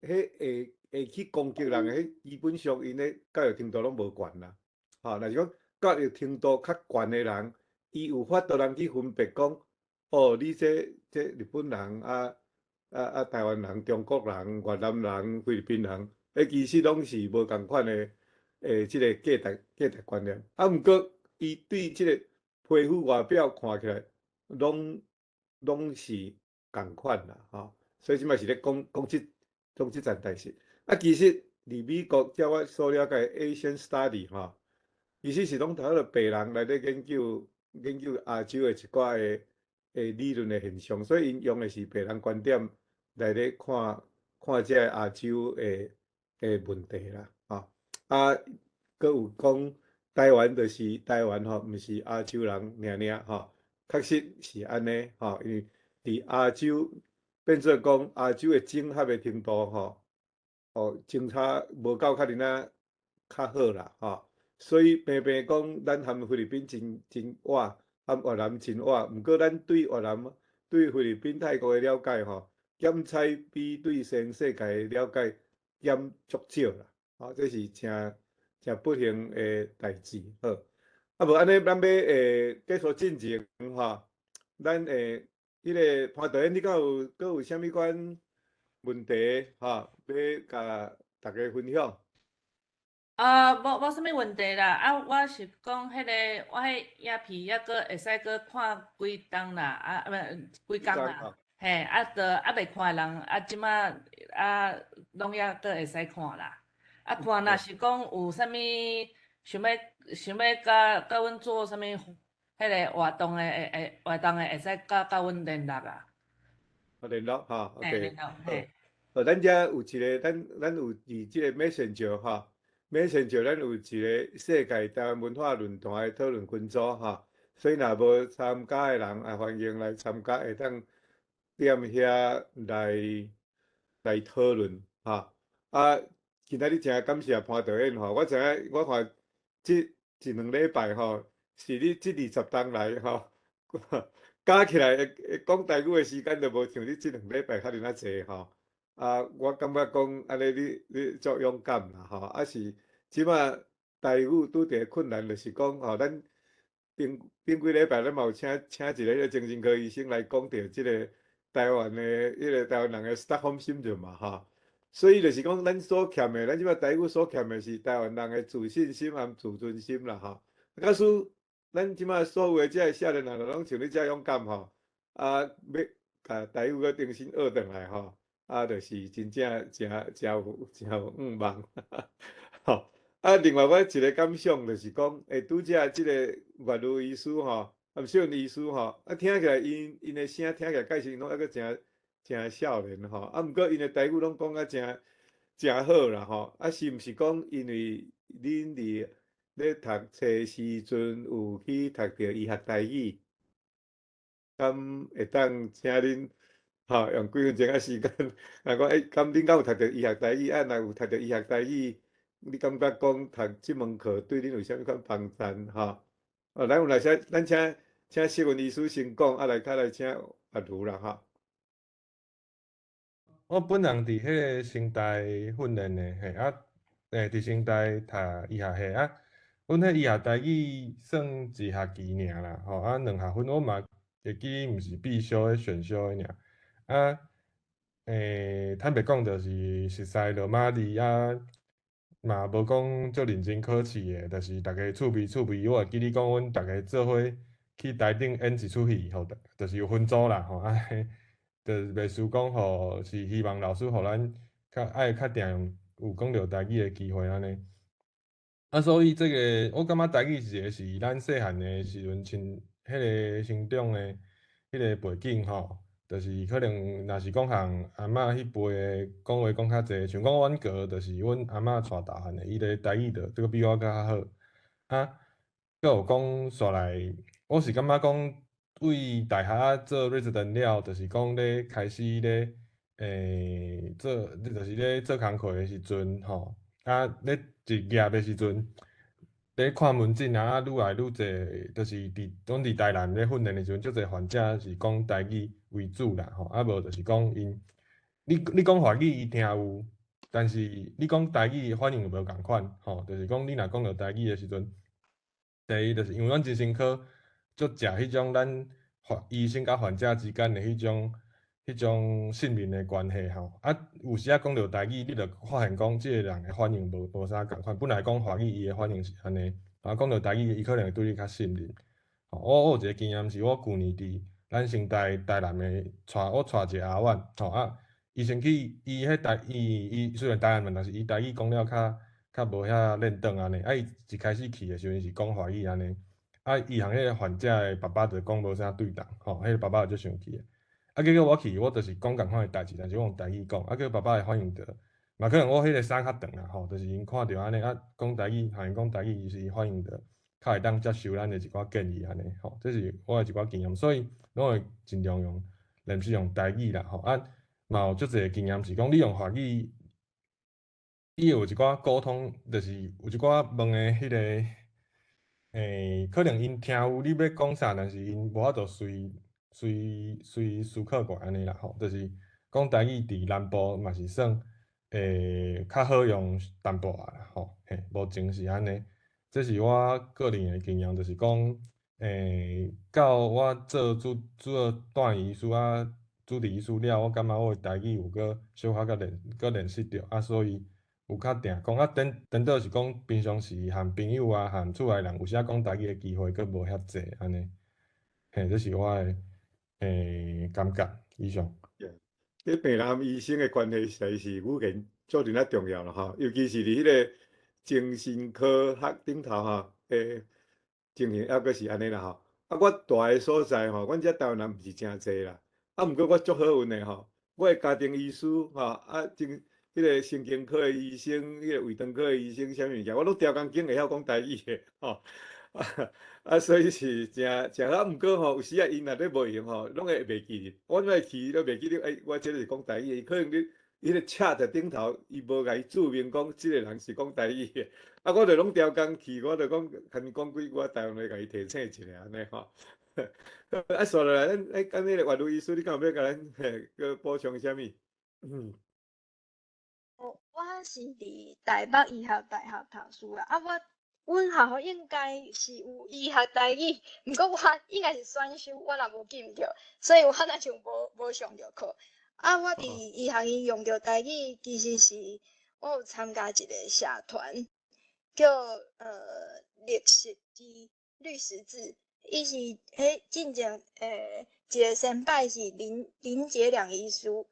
彼會去攻擊人的，彼基本上𪜶的教育程度攏無懸啦，吼，若是講教育程度較懸的人，伊有法度通去分別講，哦，你這日本人啊台灣人、中國人、越南人、菲律賓人，彼其實攏是無仝款的，這個價值觀念。啊，毋過伊對這個皮膚外表看起來，攏是仝款啦，吼。所以這擺是咧講這層代誌。啊，其實佇美國，照我所了解，Asian Study 吼，其實是攏頭個白人來咧研究亞洲的一寡的理論的現象，所以𪜶用的是白人觀點來咧看看這个亞洲的問題啦，吼。啊，閣有講台灣就是台灣吼，毋是亞洲人爾爾吼，確實是按呢吼，因為佇亞洲變做講亞洲的整合的程度吼，哦，政策無夠較恁仔較好啦，吼。所以平平講，咱含菲律賓真真倚，含越南真倚，毋過咱對越南、對菲律賓、泰國的了解吼，減彩比對全世界的了解減足少啦，吼，這是誠誠不幸的代誌。好，啊無按呢，咱欲繼續進前吼，咱彼个潘導演，你敢有閣有啥物款問題吼，欲共大家分享？啊，無啥物問題啦。啊，我是講彼个，我彼影片猶閣會使閣看幾冬啦，啊，毋幾工啦。嘿，啊，著猶未看的人，啊，這馬啊，攏猶閣會使看啦。啊，看若是講有啥物想欲想欲佮佮阮做啥物彼个活動的會會活動的，會使佮佮阮聯絡啊。啊，聯絡吼嘿，聯，OK。絡，嘿。好，咱遮有一個，咱咱有佇這個 Messenger 吼，Messenger 咱有一個世界台灣文化論壇的討論群組吼，所以若無參加的人，也歡迎來參加，會當踮遐來來討論吼。啊，今仔日誠感謝潘導演吼，我知影我看這一兩禮拜吼，是你這20冬來吼，加起來會會講台語的時間都無像你這兩禮拜遐爾仔濟吼。啊，我感覺講按呢你你足勇敢啦吼，啊是這馬台語拄著困難，就是講吼，咱頂頂幾禮拜咱嘛有請請一個彼個精神科醫生來講著這個台灣的彼個台灣人的 Stockholm syndrome 嘛吼。所以就是講，咱所欠的，咱這馬台語所欠的是台灣人的自信心和自尊心啦吼。假使咱這馬所有的這个少年人，攏像你遮勇敢吼，啊，欲共台語閣重新學轉來吼，啊，就是真正誠誠有誠有向望。吼，啊，另外我一個感想就是講，欸，拄才這個粵語醫師吼，啊，小醫師吼，啊，聽起來𪜶𪜶的聲聽起來蓋是攏猶閣誠誠少年吼，啊，毋過𪜶的台語攏講甲誠誠好啦吼，啊，是毋是講因為恁佇咧讀冊時陣有去讀著醫學台語，敢會當請恁吼用幾分鐘仔時間，來講，欸，敢恁敢有讀著醫學台語？啊，若有讀著醫學台語，你感覺講讀這門課對恁有啥物款幫助吼？哦，咱有來請，咱請請秀文醫師先講，啊來較來請阿如啦吼。我本人佇彼个成大訓練的，嘿啊，欸，佇成大讀醫學系啊。阮彼醫學台語算一學期爾啦，吼啊，兩學分我嘛會記毋是必修的選修的爾。啊，欸，坦白講就是熟似羅馬字啊，嘛無講足認真考試的，就是逐家趣味趣味。我會記你講，阮逐家做伙去台頂演一齣戲，吼，就是有分組啦，吼啊。就是袂輸講吼，是希望老師予咱較愛較定用有講著台語的機會按呢。啊，所以這個我感覺台語是一個是咱細漢的時陣，親彼個成長的彼個背景吼，就是可能若是講和阿嬤彼輩的講話講較濟，像講阮哥就是阮阿嬤帶大漢的，伊的台語就這個比我閣較好。啊，閣有講煞來，我是感覺講，對大學做 resident 了，就是講咧開始咧，欸，做，就是咧做工課的時陣吼，啊，咧一業的時陣，咧看門診啊，愈來愈濟，就是佇阮佇台南咧訓練的時陣，足濟患者是講台語為主啦，吼，啊無就是講𪜶，你你講華語伊聽有，但是你講台語反應無仝款，吼，就是講你若講著台語的時陣，第一就是因為阮精神科足食彼種咱患醫生佮患者之間的彼種彼種信任的關係吼，啊有時仔講著台語，你就發現講這個人的反應無無啥仝款。本來講華語伊的反應是按呢，啊講著台語伊可能會對你較信任。吼，我我有一個經驗是我舊年佇咱成大台南的帶我帶一個阿婉，吼啊，伊先去伊彼台伊伊雖然台南人，但是伊台語講了較較無遐輪轉按呢，啊伊一開始去的時陣是講華語按呢。啊，伊和彼個患者的爸爸就講無啥對同，吼，彼個爸爸就足生氣的。啊，結果我去，我就是講仝款的代誌，但是我用台語講，啊，結果爸爸的反應就，嘛可能我彼個衫較長啦，吼，就是𪜶看著按呢，啊，講台語，和𪜶講台語，伊是反應就較會當接受咱的一寡建議按呢，吼，這是我的一寡經驗，所以攏會盡量用練習用台語啦，吼，啊，嘛有足濟經驗是講你用華語，伊會有一寡溝通，就是有一寡問的彼個。欸，可能𪜶聽有你欲講啥，但是𪜶無法度隨隨隨思考過按呢啦吼，就是講台語佇南部嘛是算會較好用淡薄仔啦吼，嘿，目前是按呢，這是我個人的經驗，就是講，欸，到我做主主要住院醫師啊，主治醫師了，我感覺我的台語有閣小可閣練閣練習著，啊，所以有較定講，啊，顛顛倒是講平常時和朋友啊，和厝內人有時仔講台語的機會閣無遐濟按呢，嘿，這是我的。感覺。以上。這病人和醫生的關係實在是語言足爾仔重要啦吼，尤其是佇彼個精神科學頂頭吼，情形猶閣是按呢啦吼。啊，我蹛的所在吼，阮遮台灣人毋是誠濟啦。啊，毋過我足好運的吼，我的家庭醫師吼，啊，精彼個神經科的醫生，彼個胃腸科的醫生，啥物物件，我攏刁工緊會曉講台語的吼。啊，所以是誠誠好。毋過吼，有時啊，𪜶若咧無閒吼，攏會袂記得。我若去都袂記得，欸，我這個是講台語的，伊可能你彼個 chart 頂頭，伊無共伊註明講這個人是講台語的。啊，我就攏刁工去，我就講共伊講幾句台灣話，共伊提醒一下按呢吼。啊，紲落來，咱欸，敢彼個粵語醫師，你敢有欲共咱嘿，閣補充啥物？我是佇台北醫學大學讀書啦，啊，我阮學校應該是有醫學台語，毋過我應該是選修，我若無記毋著，所以我若像無上著課。啊，我佇醫學院用著台語，其實是我有參加一個社團，叫綠十字綠十字，伊是彼進前一個先輩是林傑良醫師，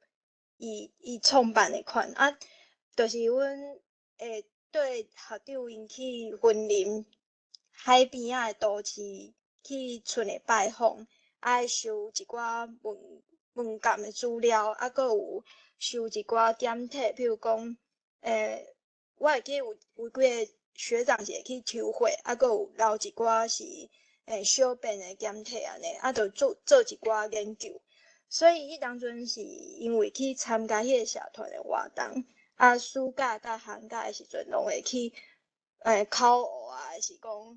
伊創辦的款啊，就是阮會對學長𪜶去雲林海邊仔的都市去村的拜訪，愛收一寡文鑑的資料，啊，閣有收一寡檢體，比如講，我會記有幾個學長是會去抽血，啊，閣有留一寡是小便的檢體按呢，啊，就做一寡研究。所以彼當陣是因為去參加彼個社團的活動，啊，暑假佮寒假的時陣，攏會去口學啊，還是講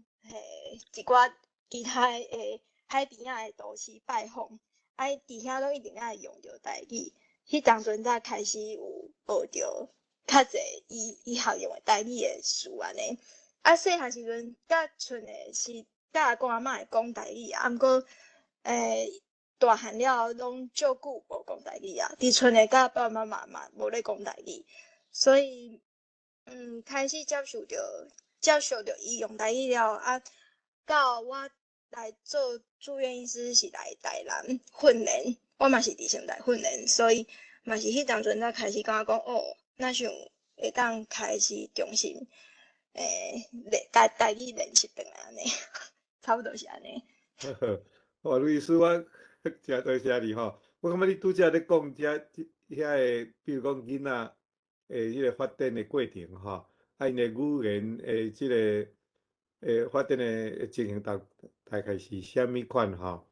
一寡其他的海邊仔的都市拜訪，啊，佇遐攏一定愛用著台語。彼當陣才開始有學著較濟醫學用的台語的詞按呢。啊，細漢時陣佮賰的是佮阿公阿嬤會講台語啊，毋過大漢了後攏少久無講台語啊，佇賰的佮爸爸媽媽嘛無咧講台語，所以開始接受著醫用台語了後，啊，到我來做住院醫師是來台南訓練，我嘛是佇成大訓練，所以嘛是彼當陣才開始感覺講哦，若像會當開始重新練台台語練習轉來按呢，差不多是按呢。呵呵，哇，盧醫師，我誠多謝你吼。我感覺你拄才咧講遮遐個，比如講囡仔的彼個發展的過程吼，啊，𪜶的語言的這個發展的情形大概是啥物款吼？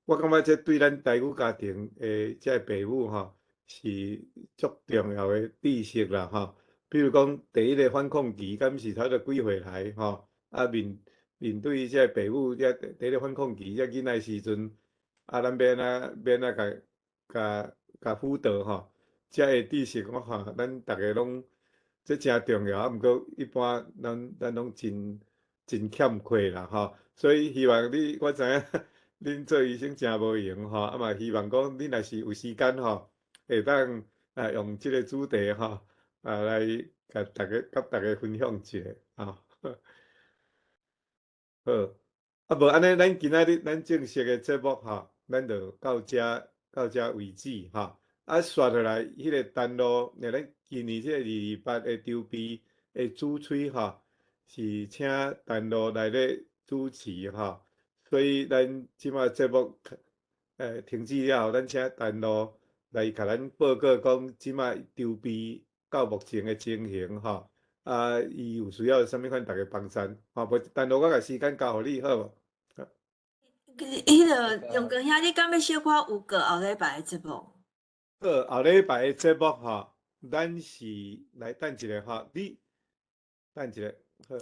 我感覺這對咱台語家庭的這個爸母吼，是足重要的知識啦吼。比如講，第一個反抗期，敢是差不多幾歲來吼？啊，面對這個爸母這第一個反抗期，這囡仔時陣，啊，咱欲按怎欲按怎共共共輔導吼？這個知識我看咱逐个攏這誠重要，啊，毋過一般咱攏真欠缺啦吼。所以希望你，我知影恁做醫生誠無閒吼，啊嘛希望講你若是有時間吼，會當啊用這個主題吼，啊來共逐家分享一下吼。好，啊無按呢，咱今仔日咱正式的節目吼，咱就到遮為止吼。啊，紲落來，彼個單路，咱今年這個228的籌備的主催吼，是請陳露來咧主持吼，所以咱這馬節目停止了後，咱請陳露來共咱報告講這馬籌備到目前的情形吼。啊，伊有需要啥物款逐家幫贊，吼，無陳露我共時間交予你好無？彼个永庚兄，你敢欲小可預告後禮拜的節目？好，後禮拜的節目吼，咱是來等一下吼，你等一下，好。